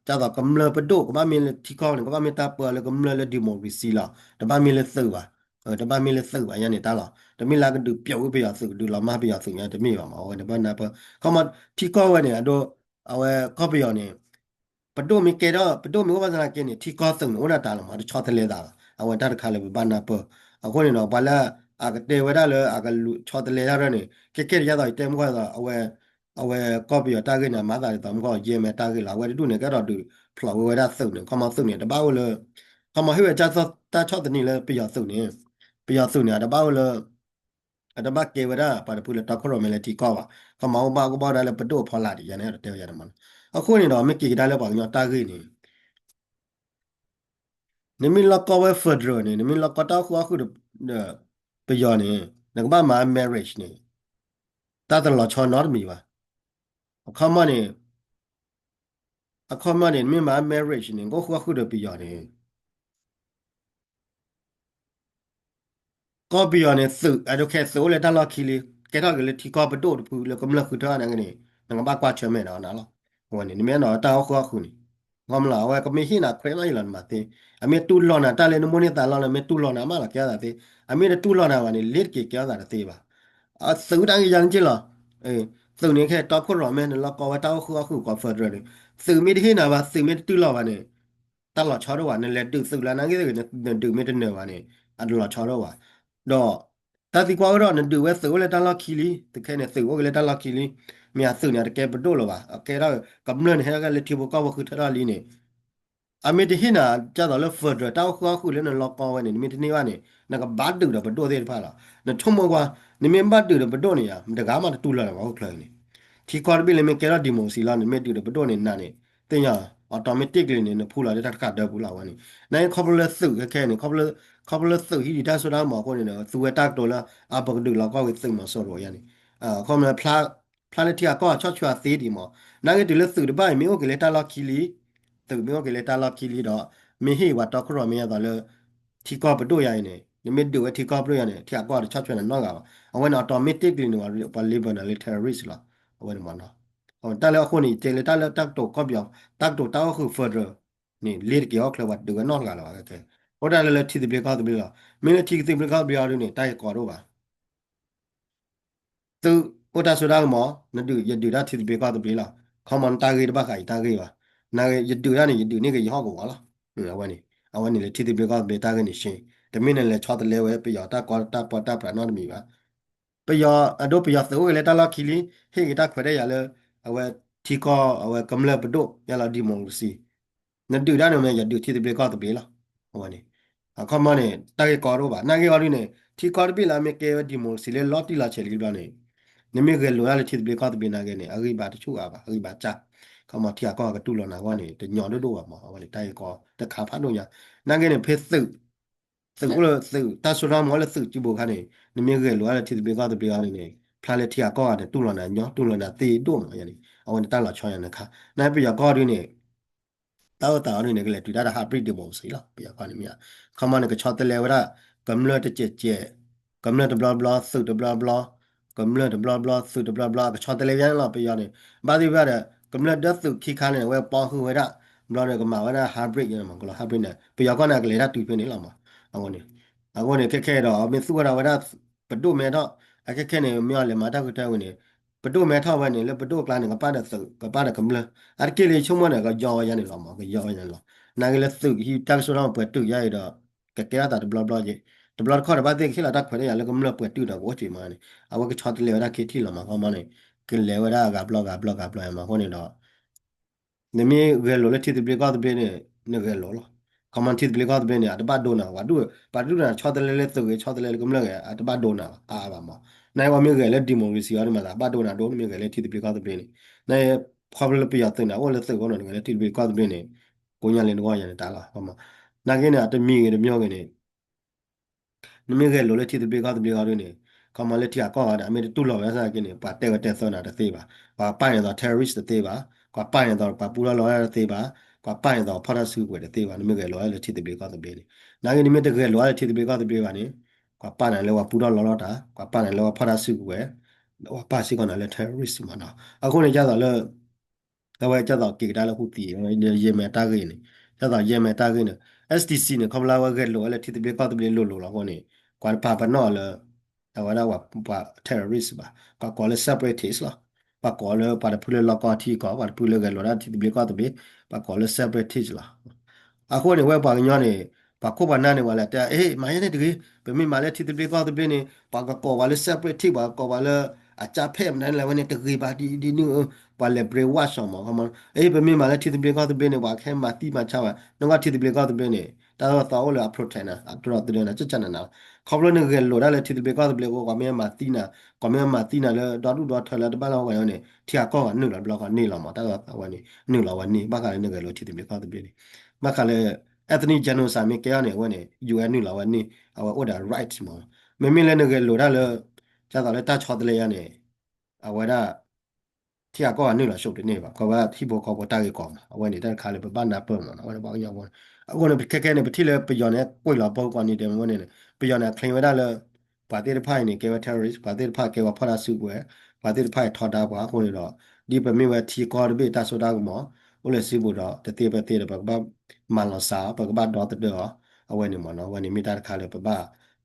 သိးကမျၢၢ်ပဒိၣ် ကဘၣ်မ့ၢ်လၢထံကီၢ်န့ၣ် ကဘၣ်မ့ၢ်တၢ်ပၢလၢကမျၢၢ်လၢ democracy လီၤ. တဘၣ်မ့ၢ်လၢသုးဘၣ်. တဘၣ်မ့ၢ်လၢသုးဘၣ် ယၤန့ၣ်တၢ်လီၤ. တမ့ၢ်လၢကဒုးပျိးဝံၤပယီၤသုး ကဒုးလီၤမၢ်ပယီၤသုးညါ တမ့ၢ်ဘၣ်မး အဝဲန့ၣ် ဘၣ်နၢ်ပၢၢ် ခီမီထံကီၢ်ဝဲန့ၣ် အဒိ အဝဲကီၢ်ပယီၤန့ၣ် ပဒိၣ်မ့ၢ်ကဲထီၣ် ပဒိၣ်မ့ၢ်အိၣ်ဘၣ်သနာ်က့န့ၣ် ထံကီၢ်သုးန့ၣ် အိၣ်ဒၣ်တၢ်လီၤမး တဆီတလဲသးဘၣ်. အဝဲတၢ်တခါလၢပဘၣ်နၢ်ပၢၢ်. အဃိန့ၣ်ဒီး ပှၤလၢအကတဲဝဲဒၣ်လၢအကဆီတလဲတၢ်ရဲၣ်န့ၣ် ကဲကဲတယါသိး ယတဲမုၢ်ကီၢ်သိး အဝဲ အဝဲကီၢ်ပယီၤတၢ်ဂ့ၢ်န့ၣ် အမၤသးဒ်သိးမုၢ်ကီၢ် ယဲၢ်မဲတၢ်ဂ့ၢ်လီၤ. အဝဲတဒူၣ်န့ၣ် ကဲထီၣ်ဒုးဖျိးဝဲဝဲဒၣ်သုးန့ၣ် ခီမီသုးန့ၣ် တဘၣ်အိၣ်လၢ ခီမီဟ့ၣ်ဝဲတၢ်ဆီၣ်သနံးလၢပယီၤသုးန့ၣ် ပယီၤသုးန့ၣ် အတဘၣ်အိၣ်လၢ အတဘၣ်ကဲဝဲဒၣ်ပှၤတဖုလၢတီခိၣ်ရိၣ်မဲလၢထံကီၢ်ဘၣ်. ခီမီအိၣ်ဘၣ်ကဘၣ်ဝဲဒၣ်လၢပဒိၣ်အဖီလာ်ဒံး ယၤန့ၣ် အဲၣ်ဒိးတဲဝဲယၤန့ၣ်မး. အဃိန့ၣ်ဒီး မ့ၢ်က့ၤကဒါလၢပှၤကညီတၢ်ဂ့ၢ်န့ၣ် နမ့ၢ်လီၢ်ကီဝဲ federal န့ၣ် နမ့ၢ်လီၢ်ကီတၢ်အိၣ်ဃုာ်အီၣ်ဃုာ်ဒီး ပယီၤန့ၣ် နကဘၣ်မၤ marriage န့ၣ် တၢ်တလီၤဆီနီတမံၤဘၣ်. အခီမီန့ၣ် အခီမီန့ၣ် နမ့ၢ်မၤ marriage န့ၣ် ကအိၣ်ဃုာ်အီၣ်ဃုာ်ဒီးပယီၤန့ၣ် ကီၢ်ပယီၤန့ၣ် သုး အဒိခဲ သုးအိၣ်လၢတၢ်လီၢ်ခံလံ, ကဲထီၣ်က့ၤလၢထံကီၢ်ပဒိၣ်တဖုလၢကမျၢၢ်ဃုထၢအီၤန့ၣ်ဂ့ၤန့ၣ် နကဘၣ်ကွၢ်ဆၢၣ်မဲာ်ဒီးနၤလီၤ. အဝဲန့ၣ် နမ့ၢ်အဲၣ်ဒိးတၢ်အိၣ်ဃုာ်အီၣ်ဃုာ်န့ၣ် ခီမီလီၤ အဝဲကမ့ၢ်ဟ့ၣ်နၤ credit လီၤယံၤလီၤ နမၤသ့, အမ့ၢ်တူၢ်လိာ်နၤတၢ်လၢနမိၢ်န့ၢ်သးလီၤလၢ မ့ၢ်တူၢ်လိာ်နၤမးလီၤ ကဲထီၣ်သးသ့, အမ့ၢ်တတူၢ်လိာ်နၤဘၣ်န့ၣ် လ့ၤတက့ၤကဲထီၣ်သးတသ့ဘၣ်. သုးတၢ်ဂ့ၢ်ယါန့ၣ်က့လီၤ. သုးန့ၣ်ခဲ တီခိၣ်ရိၣ်မဲ နလီၢ်ကီဝဲတၢ်အိၣ်ဃုာ်အီၣ်ဃုာ်ကီး federal န့ၣ် သုးမ့ၢ်တဟ့ၣ်နၤဘၣ် သုးမ့ၢ်တတူၢ်လိာ်ဘၣ်န့ၣ် တၢ်လီၤဆီဒိၣ်ဘၣ်, နလဲၤဒုးသုးလၢနဂ့ၢ်သ့ၣ်ဂ့ၤ နဒုးမ့ၢ်တနၢၤဘၣ်န့ၣ် အတလီၤဆီဒိၣ်ဘၣ်. ဒီး တၢ်သံကွၢ်အိၣ်ဒီး နဒုးဝဲသုးအိၣ်လၢတၢ်လီၢ်ခံလံ, တခဲန့ၣ် သုးအိၣ်က့ၤလၢတၢ်လီၢ်ခံလံ, မ့ၢ်အသုးန့ၣ် အတကဲပဒိၣ်လၢၤဘၣ်, အကဲထီၣ်ကမျၢၢ်န့ၣ် ဟဲထီၣ်က့ၤလၢထံဖိကီၢ်ဖိဃုထၢထီၣ်လံန့ၣ် အမ့ၢ်တဟ့ၣ်နၤ ဒ်သိးလၢ federal တၢ်အိၣ်ဃုာ်အီၣ်ဃုာ်လၢနလီၢ်ကီဝဲန့ၣ် နမ့ၢ်တန့ၢ်ဘၣ်န့ၣ် နကဘၣ်ဒုးဒီးပဒိၣ်သ့ၣ်တဖၣ်လီၤ. နဆိကမိၣ်ကွၢ်, နမ့ၢ်ဘၣ်ဒုးဒီးပဒိၣ်န့ၣ်ယါ မတဂၤမးတတူၢ်လိာ်လၢၤဘၣ် အိၣ်ချၢန့ၣ်. ထံကီၢ်တဘ့ၣ်လၢမ့ၢ်ကဲထီၣ် democracy လီၤ နမ့ၢ်ဒုးဒီးပဒိၣ်န့ၣ် နၤန့ၣ် သ့ၣ်ညါ automatically န့ၣ် နဖူလီၤလၢတၢ်တကးဒၢပူၤလီၤ အဝဲန့ၣ်. နာ်က့ခီဖျိလၢသုးခဲခဲန့ၣ် ခီဖျိလၢသုးဟံးဒံးတၢ်စိတၢ်ကမီၤအဃိန့ၣ်ဒီး သူဝဲတၢ်ကတိၤလၢ အပကဒုးလီၤကီၢ်က့ၤသုးမီၤစိရိၤယါန့ၣ် ခီဖျိ ဖျါလၢထံဂၤကီၢ်ဂၤဆီၣ်ထွဲအီၤသ့ဒံးမး. နာ်က့တုၤလၢသုးတဘၣ်အံၤ မ့ၢ်အိၣ်က့ၤလၢတၢ်လီၢ်ခံလံ, သုးမ့ၢ်အိၣ်က့ၤလၢတၢ်လီၢ်ခံလံဒီး မ့ၢ်ဟ့ၣ်ပှၤတီခိၣ်ရိၣ်မဲအသိးလၢ ထံကီၢ်ပဒိၣ်ယါအံၤန့ၣ် နမ့ၢ်ဒုးဝဲထံကီၢ်ပဒိၣ်ယါန့ၣ် ထံဂၤကီၢ်ဂၤတဆီၣ်ထွဲနၤနီတဂၤဘၣ်. အဝဲန့ၣ် automatically န့ၣ် ပှၤ label နၤလၢ terrorist လီၤ. အဝဲန့ၣ်မးနီၤ. တၢ်လၢအဃိန့ၣ် ယတဲလၢတၢ်လၢတၢ်ကတိၤကီၢ်ပယီၤ တၢ်ကတိၤတၢ်အိၣ်ဃုာ် federal န့ၣ် လ့ၤတက့ၤဟီၣ်ချၢပှၤဒုးဝဲနီတဂၤလၢၤဘၣ်ခဲခဲ. အိၣ်ဒၣ်လၢလၢထံသဘျ့ကီၢ်သဘျ့လီၤ. မ့ၢ်လၢထံသဘျ့ကီၢ်သဘျ့အီၤဒုးန့ၣ် တၢ်ဂ့ၢ်ကီဒိၣ်ဘၣ် သုးအိၣ်တၢ်စိတၢ်ကမီၤ နဒုး ယဒုးတၢ်ထံသဘျ့ကီၢ်သဘျ့လီၤ. ခီမီနတၢ်ဂ့ၢ်တဘၣ်ဃးယတၢ်ဂ့ၢ်ဘၣ်. နဂ့ၢ် ယဒုးတၢ်န့ၣ် ယဒုးန့ၢ်က့ၤယဟီၣ်ကဝီၤလီၤ. အဝဲန့ၣ် အဝဲန့ၣ်လၢထံသဘျ့ကီၢ်သဘျ့တၢ်ဂ့ၢ်န့ၣ်ရှဲ, တမ့ၢ်နလဲၤဆီတလဲဝဲပယီၤတၢ်ကီတၢ်ပီတၢ်ပြးနီတမံၤဘၣ်. ပယီၤအဒိပယီၤသုးအိၣ်က့ၤလၢတၢ်လီၢ်ခံလံ, ဟ့ၣ်က့ၤတၢ်ခွဲးတၢ်ယာ်လၢ အဝဲထံကီၢ်အဝဲကမျၢၢ်ပဒိၣ်ယါလီၤ democracy နဒုးတၢ်န့ၣ်မ့ၢ် ယဒုးထံသဘျ့ကီၢ်သဘျ့လီၤ. အဝဲန့ၣ် အခီမီန့ၣ် တၢ်ဂ့ၢ်ကီတအိၣ်ဘၣ်. နာ်က့အီၤဒုးန့ၣ် ထံကီၢ်တဘ့ၣ်လၢအမ့ၢ်ကဲဝဲ democracy လၢလီၤတံၢ်လီၤဆဲးလံတဘျီန့ၣ် နမ့ၢ်ဂဲၤလိာ်ဒၣ်လၢထံသဘျ့ကီၢ်သဘျ့နာ်က့န့ၣ် အဂံၢ်ဘါတဆူၣ်အါဘၣ်, အဂံၢ်ဘါစၢ်. ခီမီထံဂၤကီၢ်ဂၤကတူၢ်လိာ်နၤအဂီၢ်န့ၣ် တညီဒိၣ်ဒိၣ်ဘၣ်မး, အဝဲန့ၣ်တၢ်ဂ့ၢ်ကီတခါဖးဒိၣ်ညါ. နာ်က့န့ၣ် ဖဲသုး သုးအိၣ်လၢသုး တၢ်စိတၢ်ကမီၤလၢသုးစုပူၤခါန့ၣ် နမ့ၢ်ဂဲၤလိာ်ဒၣ်လၢထံသဘျ့ကီၢ်သဘျ့အီၤန့ၣ် ဖျါလၢထံဂၤကီၢ်ဂၤန့ၣ် တူၢ်လိာ်နၤညီ တူၢ်လိာ်နၤသ့ဒိၣ်မးယါန့ၣ် အဝဲန့ၣ်တၢ်လီၤဆီယါန့ၣ်ခါ. နာ်က့ပယီၤကီၢ်ဒုးန့ၣ် တၢ်အိၣ်သးအီၤဒုးန့ၣ် ကလဲၤတုၤတၢ်ဒီး hybrid democracy လီၤ. ပယီၤကီၢ်န့ၣ်မ့ၢ် ခီမီန့ၣ် ကဆီတလဲဝဲဒၣ် ကမျၢၢ်တစဲးစဲး, ကမျၢၢ်တဘျီဘျီ သုးတဘျီဘျီ, ကမျၢၢ်တဘျီဘျီ သုးတဘျီဘျီ အကဆီတလဲဝဲဒၣ်န့ၣ်လီၤ. ပယီၤန့ၣ် ဘၣ်သ့ၣ်သ့ၣ်ဒီး ကမျၢၢ်ဒၢသုးခံခါန့ၣ် အဝဲပီဃုာ်ဝဲဒၣ် ဘျီန့ၣ် ကမၤဝဲဒၣ် hybrid ယါန့ၣ်မး ကလီၤ hybrid န့ၣ် ပယီၤကီၢ်န့ၣ် အကလဲၤတၢ်တုၤဖဲန့ၣ်လီၤမး. အဃိန့ၣ် အဃိန့ၣ် ခဲခဲဒီး မ့ၢ်သူၣ်ဝဲဒၣ်ဝဲဒၣ် ပဒိၣ်မဲထီၣ် အခဲခဲန့ၣ် မ့ၢ်အီၤလဲၤမၤတၢ်ဃုထၢဝံၤန့ၣ် ပဒိၣ်မဲထီၣ်ဝဲန့ၣ် လၢပဒိၣ်အကျါန့ၣ် ကပၣ်ဒီးသုး ကပၣ်ဒီးကမျၢၢ် အါတက့ၢ်လၢယဆိကမိၣ်န့ၣ် ကယီဝဲယါန့ၣ်လီၤမး ကယီဝဲယါန့ၣ်လီၤ. နာ်က့လၢသုးကဟံးတၢ်ကစီၣ်ထီၣ်ပှဲၤတုာ်ယါအံၤဒီး ကကဲထီၣ်သးတဘျီဘျီက့ၤ တဘျီတခီၣ်ဒီးဘၣ်သ့ၣ်ကဟ့ၣ်လီၤတၢ်ခွဲးတၢ်ယာ်လၢကမျၢၢ်ပှဲၤတုာ်ဒီးကအိၣ်က့ၤမးန့ၣ် အဝဲကဆီတလဲဝဲဒၣ်ခံထံၣ်လီၤမး ခီမီန့ၣ် ကလဲၤဝဲဒၣ်ဂၤဘျီဂၤဘျီဂၤဘျီယါမး အဃိန့ၣ်ဒီး နမ့ၢ်ဂဲၤလိာ်လၢထံသဘျ့ကီၢ်သဘျ့န့ၣ် နဂဲၤလိာ်လီၤ. ခီမီထံသဘျ့ကီၢ်သဘျ့န့ၣ် အတဘၣ်ဒိနၤ ပှၤဒူၣ် ပှၤဒူၣ်နၤဆီတလဲလၢသုးဂ့ၤ ဆီတလဲလၢကမျၢၢ်ဂ့ၤ အတဘၣ်ဒိနၤအါအါဘၣ်မး. နဝဲမ့ၢ်ဂဲၤလၢ democracy အီၤဒ်မးသး ဘၣ်ဒိနၤဒိ နမ့ၢ်ဂဲၤလၢထံသဘျ့ကီၢ်သဘျ့န့ၣ် နခီဖျိလၢပယီၤသုးန့ၣ် အိၣ်လၢသုးအဃိန့ၣ် နဂဲၤလၢထံသဘျ့ကီၢ်သဘျ့န့ၣ် ကိးညါလၢနဂီၢ်ယါန့ၣ်တၢ်လီၤ. နာ်က့န့ၣ် အတမံၤဂ့ၤတမံၤဂ့ၤန့ၣ် နမ့ၢ်ဂဲၤလိာ်လၢထံသဘျ့ကီၢ်သဘျ့အီၤဒ်န့ၣ် ခီမီလၢထံဂၤကီၢ်ဂၤဒီး အမ့ၢ်တတူၢ်လိာ်ဝဲဒၣ်သနာ်က့န့ၣ် ပှၤတဲဝဲတဲသၢနၤတသ့ဘၣ်. ပှၤပာ်န့ၢ်သိး terrorist တသ့ဘၣ်. ပှၤပာ်န့ၢ်သိး ပှၤပူထီၣ်လီၤဝဲဒၣ်တသ့ဘၣ်. ပှၤပာ်န့ၢ်သိး ဖီၣ်ထီၣ်စုကဝဲၤတသ့ဘၣ်. နမ့ၢ်ဂဲၤလိာ်ဝဲလၢထံသဘျ့ကီၢ်သဘျ့န့ၣ် နာ်က့ နမ့ၢ်တဂဲၤလိာ်ဝဲလၢထံသဘျ့ကီၢ်သဘျ့ဘၣ်န့ၣ် ကွၢ်ပာ်နၤလၢပှၤပူထီၣ်လီထီၣ်တၢ်, ကွၢ်ပာ်နၤလၢပှၤဖီၣ်တၢ်စုကဝဲၤ, ဒီးကွၢ်ပာ်စ့ၢ်ကီးနၤလၢ terrorist မ့ၢ်နီၤ. အဃိန့ၣ် ဒ်သိးလၢ အဝဲဒ်သိးက့ၤကဒါလၢ Houthi အဝဲ ယဲၢ်မဲာ်တၢ်ဂ့ၢ်န့ၣ်, ဒ်သိးယဲၢ်မဲာ်တၢ်ဂ့ၢ်န့ၣ် STC န့ၣ် ခီဖျိလၢအဝဲဂဲၤလိာ်ဝဲလၢထံသဘျ့ကီၢ်သဘျ့လိၤလိၤလီၤအဃိန့ၣ် ကွၢ်တပာ်ပနီၣ်လၢ အဝဲဒၣ်ပှၤ terrorist ဘၣ်, ကွၢ်ကိးလၢ separatist လီၤ. ပှၤကိးလၢပှၤတဖုလၢလီၢ်ကီၢ်ထံကီၢ်, ပှၤတဖုလၢဂဲၤလိာ်ဒၣ်ထံသဘျ့ကီၢ်သဘျ့, ပှၤကိးလၢ separatist လီၤ. အဃိန့ၣ် ဝဲပှၤကညီန့ၣ် ပှၤခိၣ်ပှၤနၢ်န့ၣ် ပှၤလဲၤတဲ အ့ မၤယဲန့ၣ်တဂ့ၤ, ပမ့ၢ်မၤလၢထံသဘျ့ကီၢ်သဘျ့န့ၣ် ပှၤကကိးပှၤလၢ separatist, ပှၤကကိးပှၤလၢ အကြမ်းဖက် မတၤလဲၣ်ဝဲန့ၣ် တဂ့ၤဘၣ်ဒ်ဒ်နုၣ်, ပှၤလဲၤ brainwash မး, အ့ ပမ့ၢ်မၤလၢထံသဘျ့ကီၢ်သဘျ့န့ၣ် ပှၤကဟဲမၤသံမၤဆါဝဲ, နကွၢ်ထံသဘျ့ကီၢ်သဘျ့န့ၣ် တၢ်သိၣ်တၢ်သီအိၣ်လၢအ protect နၤ, အတြီတဒၢနၤ ကကနနၤ, ခီဖျိနဂဲၤလိာ်ဒၣ်လၢထံသဘျ့ကီၢ်သဘျ့အဃိ ပှၤမ့ၢ်မၤသံနၤ, ပှၤမ့ၢ်မၤသံနၤလၢဒီဒူၣ်ဒီထၢလၢတဘၣ်လၢဟီၣ်ကဝီၤန့ၣ် ထံဂၤကီၢ်ဂၤနုာ်လီၤတဘျီဃီန့ၣ်လီၤမး, တၢ်သိၣ်တၢ်သီဝဲန့ၣ် နုာ်လီၤဝဲန့ၣ်, ဘၣ်ဃးလၢနဂဲၤလိာ်ထံသဘျ့ကီၢ်သဘျ့န့ၣ်, ဘၣ်ဃးလၢ ethnic genocide မ့ၢ်ကဲထီၣ်န့ၣ် အဝဲန့ၣ် ယူၢ်အဲၣ် နုာ်လီၤဝဲန့ၣ်, အဝဲအိၣ်ဒီး right မး, မ့မ့ၢ်လၢနဂဲၤလိာ်တၢ်လၢ ဒ်သိးလၢတၢ်ဆီတလဲအံၤန့ၣ် အဝဲဒၣ် ထံဂၤကီၢ်ဂၤနုာ်လီၤ ရှုံး တန့ၢ်ဘၣ်, ခီဖျိဟံၣ်ဖိဃီဖိတၢ်ဂ့ၢ်ကီမး, အဝဲန့ၣ်တၢ်တခါလၢပဘၣ်နၢ်ပၢၢ်မးနီၤ, အဝဲန့ၣ်ပှၤကညီဖိန့ၣ်, အဃိန့ၣ် ခဲခဲန့ၣ် ပထံၣ်လၢပယီၤန့ၣ် ကွံာ်လီၤပှၤကိးနံၤဒဲးဝဲန့ၣ်, ပယီၤန့ၣ် အ claim ဝဲဒၣ်လၢ ပှၤသ့ၣ်တဖၣ်အံၤန့ၣ် ကဲဝဲ terrorist, ပှၤသ့ၣ်တဖၣ်ကဲဝဲဖီၣ်တၢ်စုကဝဲၤ, ပှၤသ့ၣ်တဖၣ်အံၤထီဒါပှၤအဃိန့ၣ်ဒီး, ဒ်ပမ့ၢ်ဝဲထံကီၢ်တဘ့ၣ်တၢ်စိတၢ်ကမီၤ အိၣ်လၢစုပူၤဒီး တသ့ဖဲသ့ဒီး ပကဘၣ်မၤလီၤစှၤအီၤ, ပကဘၣ်ဒီသဒၢအီၤ, အဝဲန့ၣ်မးနီၤ, အဝဲန့ၣ်မ့ၢ်တၢ်တခါလၢပဘၣ်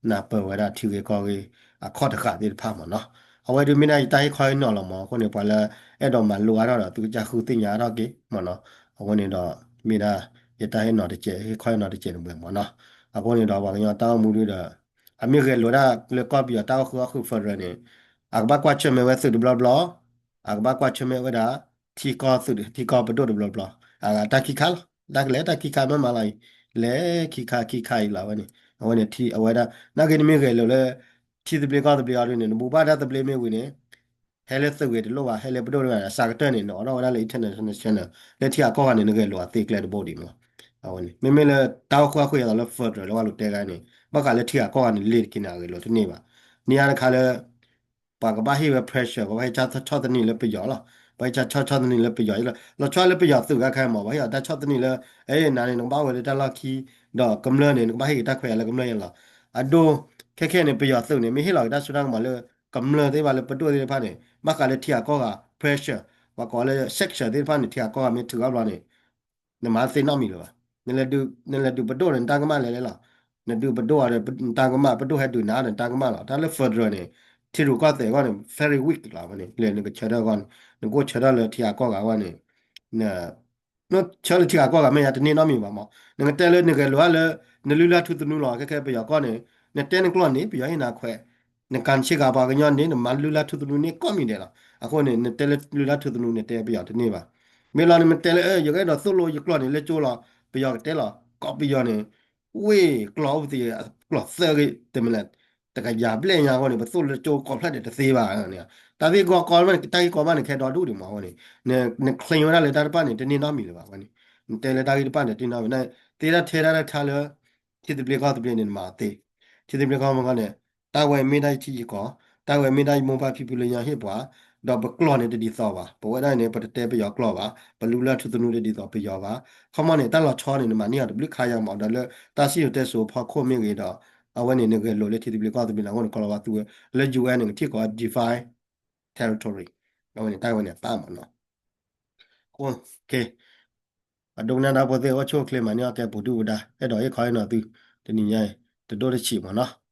နၢ်ပၢၢ်ဝဲဒၣ်ထံဂ့ၢ်ကီၢ်ဂ့ၢ် အခီၣ်တဃာ်သ့ၣ်တဖၣ်မးနီၤ, အဝဲဒုးမ့ၢ်ဒၣ်ယတၢ်ဟ့ၣ်ခီဟ့ၣ်နီၤလီၤမး, အဃိန့ၣ် ပှၤလၢအဲၣ်ဒိးမၤလိအါထီၣ်ဒီး သုကစၢ်ဃုသ့ၣ်ညါအါထီၣ်က့ၤမးနီၤ, အဃိန့ၣ်ဒီး မ့ၢ်ဒၣ် ယတၢ်ဟ့ၣ်နီၤတစဲး ဟ့ၣ်ခီဟ့ၣ်နီၤတစဲးန့ၣ်ဝဲမးနီၤ, အဃိန့ၣ်ဒီး ပှၤကညီတၢ်အိၣ်မူဒုဒီး အမ့ၢ်ဂဲၤလိာ်ဒၣ်လၢကီၢ်ပယီၤတၢ်အိၣ်ဃုာ်အီၣ်ဃုာ် federal န့ၣ်, အကဘၣ်ကွၢ်ဆၢၣ်မဲာ်ဝဲသုးတဘျီဘျီ, အကဘၣ်ကွၢ်ဆၢၣ်မဲာ်ဝဲဒၣ် ထံကီၢ်သုး ထံကီၢ်ပဒိၣ်တဘျီဘျီ, အတၢ်ခံခါလီၤ, တၢ်ကလဲၤတၢ်ခံခါမ့ၢ်မၤလီၤအံၤ, လဲၤခံခါခံခါအံၤလီၤ အဝဲန့ၣ်, အဝဲန့ၣ်ထံ အဝဲဒၣ် နာ်က့နမ့ၢ်ဂဲၤလိာ်လၢ ထံသဘျ့ကီၢ်သဘျ့အီၤဒ်န့ၣ် နဘူးဘၣ်တၢ်သဘျ့မ့ၢ်ဝံၤန့ၣ် ဟဲလၢသုးဂ့ၤတလိၣ်ဘၣ်, ဟဲလၢပဒိၣ်တဂၤ အစှၤကတၢၢ်န့ၣ် နအိးထီၣ်ဝဲဒၣ်လၢ international လၢထံဂၤကီၢ်ဂၤန့ၣ် နဂဲၤလိာ်အသ့ကျဲတဘိဒံးမး, အဝဲန့ၣ် မ့မ့ၢ်လၢတၢ်အိၣ်ဃုာ်အီၣ်ဃုာ်အသိးလၢ federal လၢပှၤလိၤတဲဂၤန့ၣ် ဘၣ်ဃးလၢထံဂၤကီၢ်ဂၤန့ၣ် လ့ၤတက့ၤန့ၣ် အဂဲၤလိာ်တန့ၢ်ဘၣ်, န့ၢ်အါတခါလၢ ပှၤကဘၣ်ဟ့ၣ်ဝဲ pressure ပှၤဟ့ၣ်ဆီၣ်ဆီၣ်သနံးလၢပယီၤလီၤ, ပှၤဟ့ၣ်ဆီၣ်ဆီၣ်သနံးလၢပယီၤလီၤ, လီၤဆီလၢပယီၤသုးဂၤခဲအံၤမး ပှၤဟ့ၣ်အီၤတၢ်ဆီၣ်သနံးလၢ အဲ နၤန့ၣ် နကဘၣ်အိၣ်ဝဲလၢတၢ်လီၢ်ခံ ဒီးကမျၢၢ်န့ၣ် နကဘၣ်ဟ့ၣ်က့ၤတၢ်ခွဲးယာ်လၢကမျၢၢ်ယဲလီၤ, အဒိ ခဲခဲန့ၣ် ပယီၤသုးန့ၣ် မ့ၢ်ဟ့ၣ်လီၤက့ၤတၢ်စိတၢ်ကမီၤလၢ ကမျၢၢ်သ့ၣ်တဖၣ်လၢပဒိၣ်သ့ၣ်တဖၣ်န့ၣ် ဘၣ်ဃးလၢထံဂၤကီၢ်ဂၤ pressure ပှၤကိးလၢ sanction သ့ၣ်တဖၣ်န့ၣ် ထံဂၤကီၢ်ဂၤမ့ၢ်ထုးအါဘျီန့ၣ် နမၤသ့နီတမံၤလၢၤဘၣ်, နလဲၤဒုးပဒိၣ်န့ၣ် နတၢ်ကမၣ်လဲၤလဲၤလီၤ, နဒုးပဒိၣ်အီၤဒီး နတၢ်ကမၣ် ပဒိၣ်ဟဲဒုးနၤဒီး နတၢ်ကမၣ်လီၤ, တၢ်လၢ federal န့ၣ် ထံရူၢ်ကီၢ်သဲးအဂီၢ်န့ၣ် very weak လီၤ, ဝဲန့ၣ် လၢနကဆၢထၢၣ်အဂီၢ်န့ၣ် နကအိၣ်ဆၢထၢၣ်လၢထံဂၤကီၢ်ဂၤအဂီၢ်န့ၣ် နဆၢလၢထံဂၤကီၢ်ဂၤမ့ၢ်ယါတန့ၢ်နီတမံၤဘၣ်မး, နကတဲလၢနဂဲၤလိာ်အါလၢ နလုၢ်လၢ်ထူသနူလီၤ, ခဲခဲပယီၤကီၢ်န့ၣ် နတဲနကျိာ်န့ၣ် ပယီၤဟ့ၣ်နၤခွဲး, နကၤဆ့ကၤပှၤကညီန့ၣ် နမၤလုၢ်လၢ်ထူသနူန့ၢ်ကိးမံၤဒဲးလီၤ, အဃိန့ၣ် နတဲလၢလုၢ်လၢ်ထူသနူ နတဲပယီၤတန့ၢ်ဘၣ်, မ့ၢ်လီၤနမ့ၢ်တဲလၢ ယကအဲၣ်ဒိးသိၣ်လိယကျိာ်န့ၣ် လၢကၠိလီၤ, ပယီၤကတဲလီၤ, ကီၢ်ပယီၤန့ၣ် ဝ့ၢ်ကျိာ်အိၣ်ပသ့ ကျိာ်သၢဂ့ၤ တမ့ၢ်လၢ တကယၤဘျဲၣ်ညါအဂီၢ်န့ၣ် ပသိၣ်လၢကၠိကိးဖျၢၣ်ဒဲးတသ့ဘၣ်န့ၣ်, တၢ်သ့ၣ်ကီကီ တၢ်ဂ့ၢ်ကီဘၣ်န့ၣ် ခဲဒီဒူၣ်ဒံးမးဝဲန့ၣ်, န claim ဝဲဒၣ်လၢတၢ်တဖၣ်န့ၣ် တန့ၢ်နီတမံၤလၢၤဘၣ်ဝဲန့ၣ်, နတဲလၢတၢ်ဂ့ၢ်တဖၣ်န့ၣ်တန့ၢ်နီတမံၤ, သ့တၢ်ထဲတၢ်တခါလၢ ထံသဘျ့ကီၢ်သဘျ့န့ၣ် နမၤအီၤသ့, ထံသဘျ့ကီၢ်မ့ၢ်ကီၢ်န့ၣ် တၢ်ဝဲမ့ၢ်ဒၣ်ယထံယကီၢ်, တၢ်ဝဲမ့ၢ်ဒၣ်ယမိၢ်ပၢ်ဖံဖုလၢညါဟ့ၣ်ပှၤ, ဒီးပကျိာ်န့ၣ်တဒ်သိးဘၣ်, ပဝဲဒၣ်န့ၣ် ပတတဲပယီၤကျိာ်ဘၣ်, ပလုၢ်လၢ်ထူသနူတဒ်သိးပယီၤဘၣ်, ခီမီန့ၣ် တၢ်လီၤဆီန့ၣ် နမၤန့ၢ်အီၤတဘျုးခါယါမး ဒီးလၢတၢ်စံၣ်စိၤတဲစိၤဖီခိၣ်မ့ၢ်ဂ့ၤဒီး အဝဲန့ၣ် နဂဲၤလိာ်လၢထံသဘျ့ကီၢ်သဘျ့န့ၣ် အဃိန့ၣ် ကီၤလၤဝါသူဝဲလၢ ယူၢ်အဲၣ် န့ၣ် ကထံၣ်ကိး define territory အဝဲန့ၣ် တၢ်ဝဲန့ၣ်အသးမးနီၤ. အဒိကနၣ်တၢ်ဖိသ့ၣ် အိၣ်ဆူၣ်အိၣ်ချ့မးန့ၢ်အီၣ်ကဲပူၤဒုၣ်ပူၤဒါ အဲၣ်ဒိးဟ့ၣ်ခီဟ့ၣ်နီၤသု တနံၤညါအံၤ တဒိၣ်တဆံးမးနီၤ.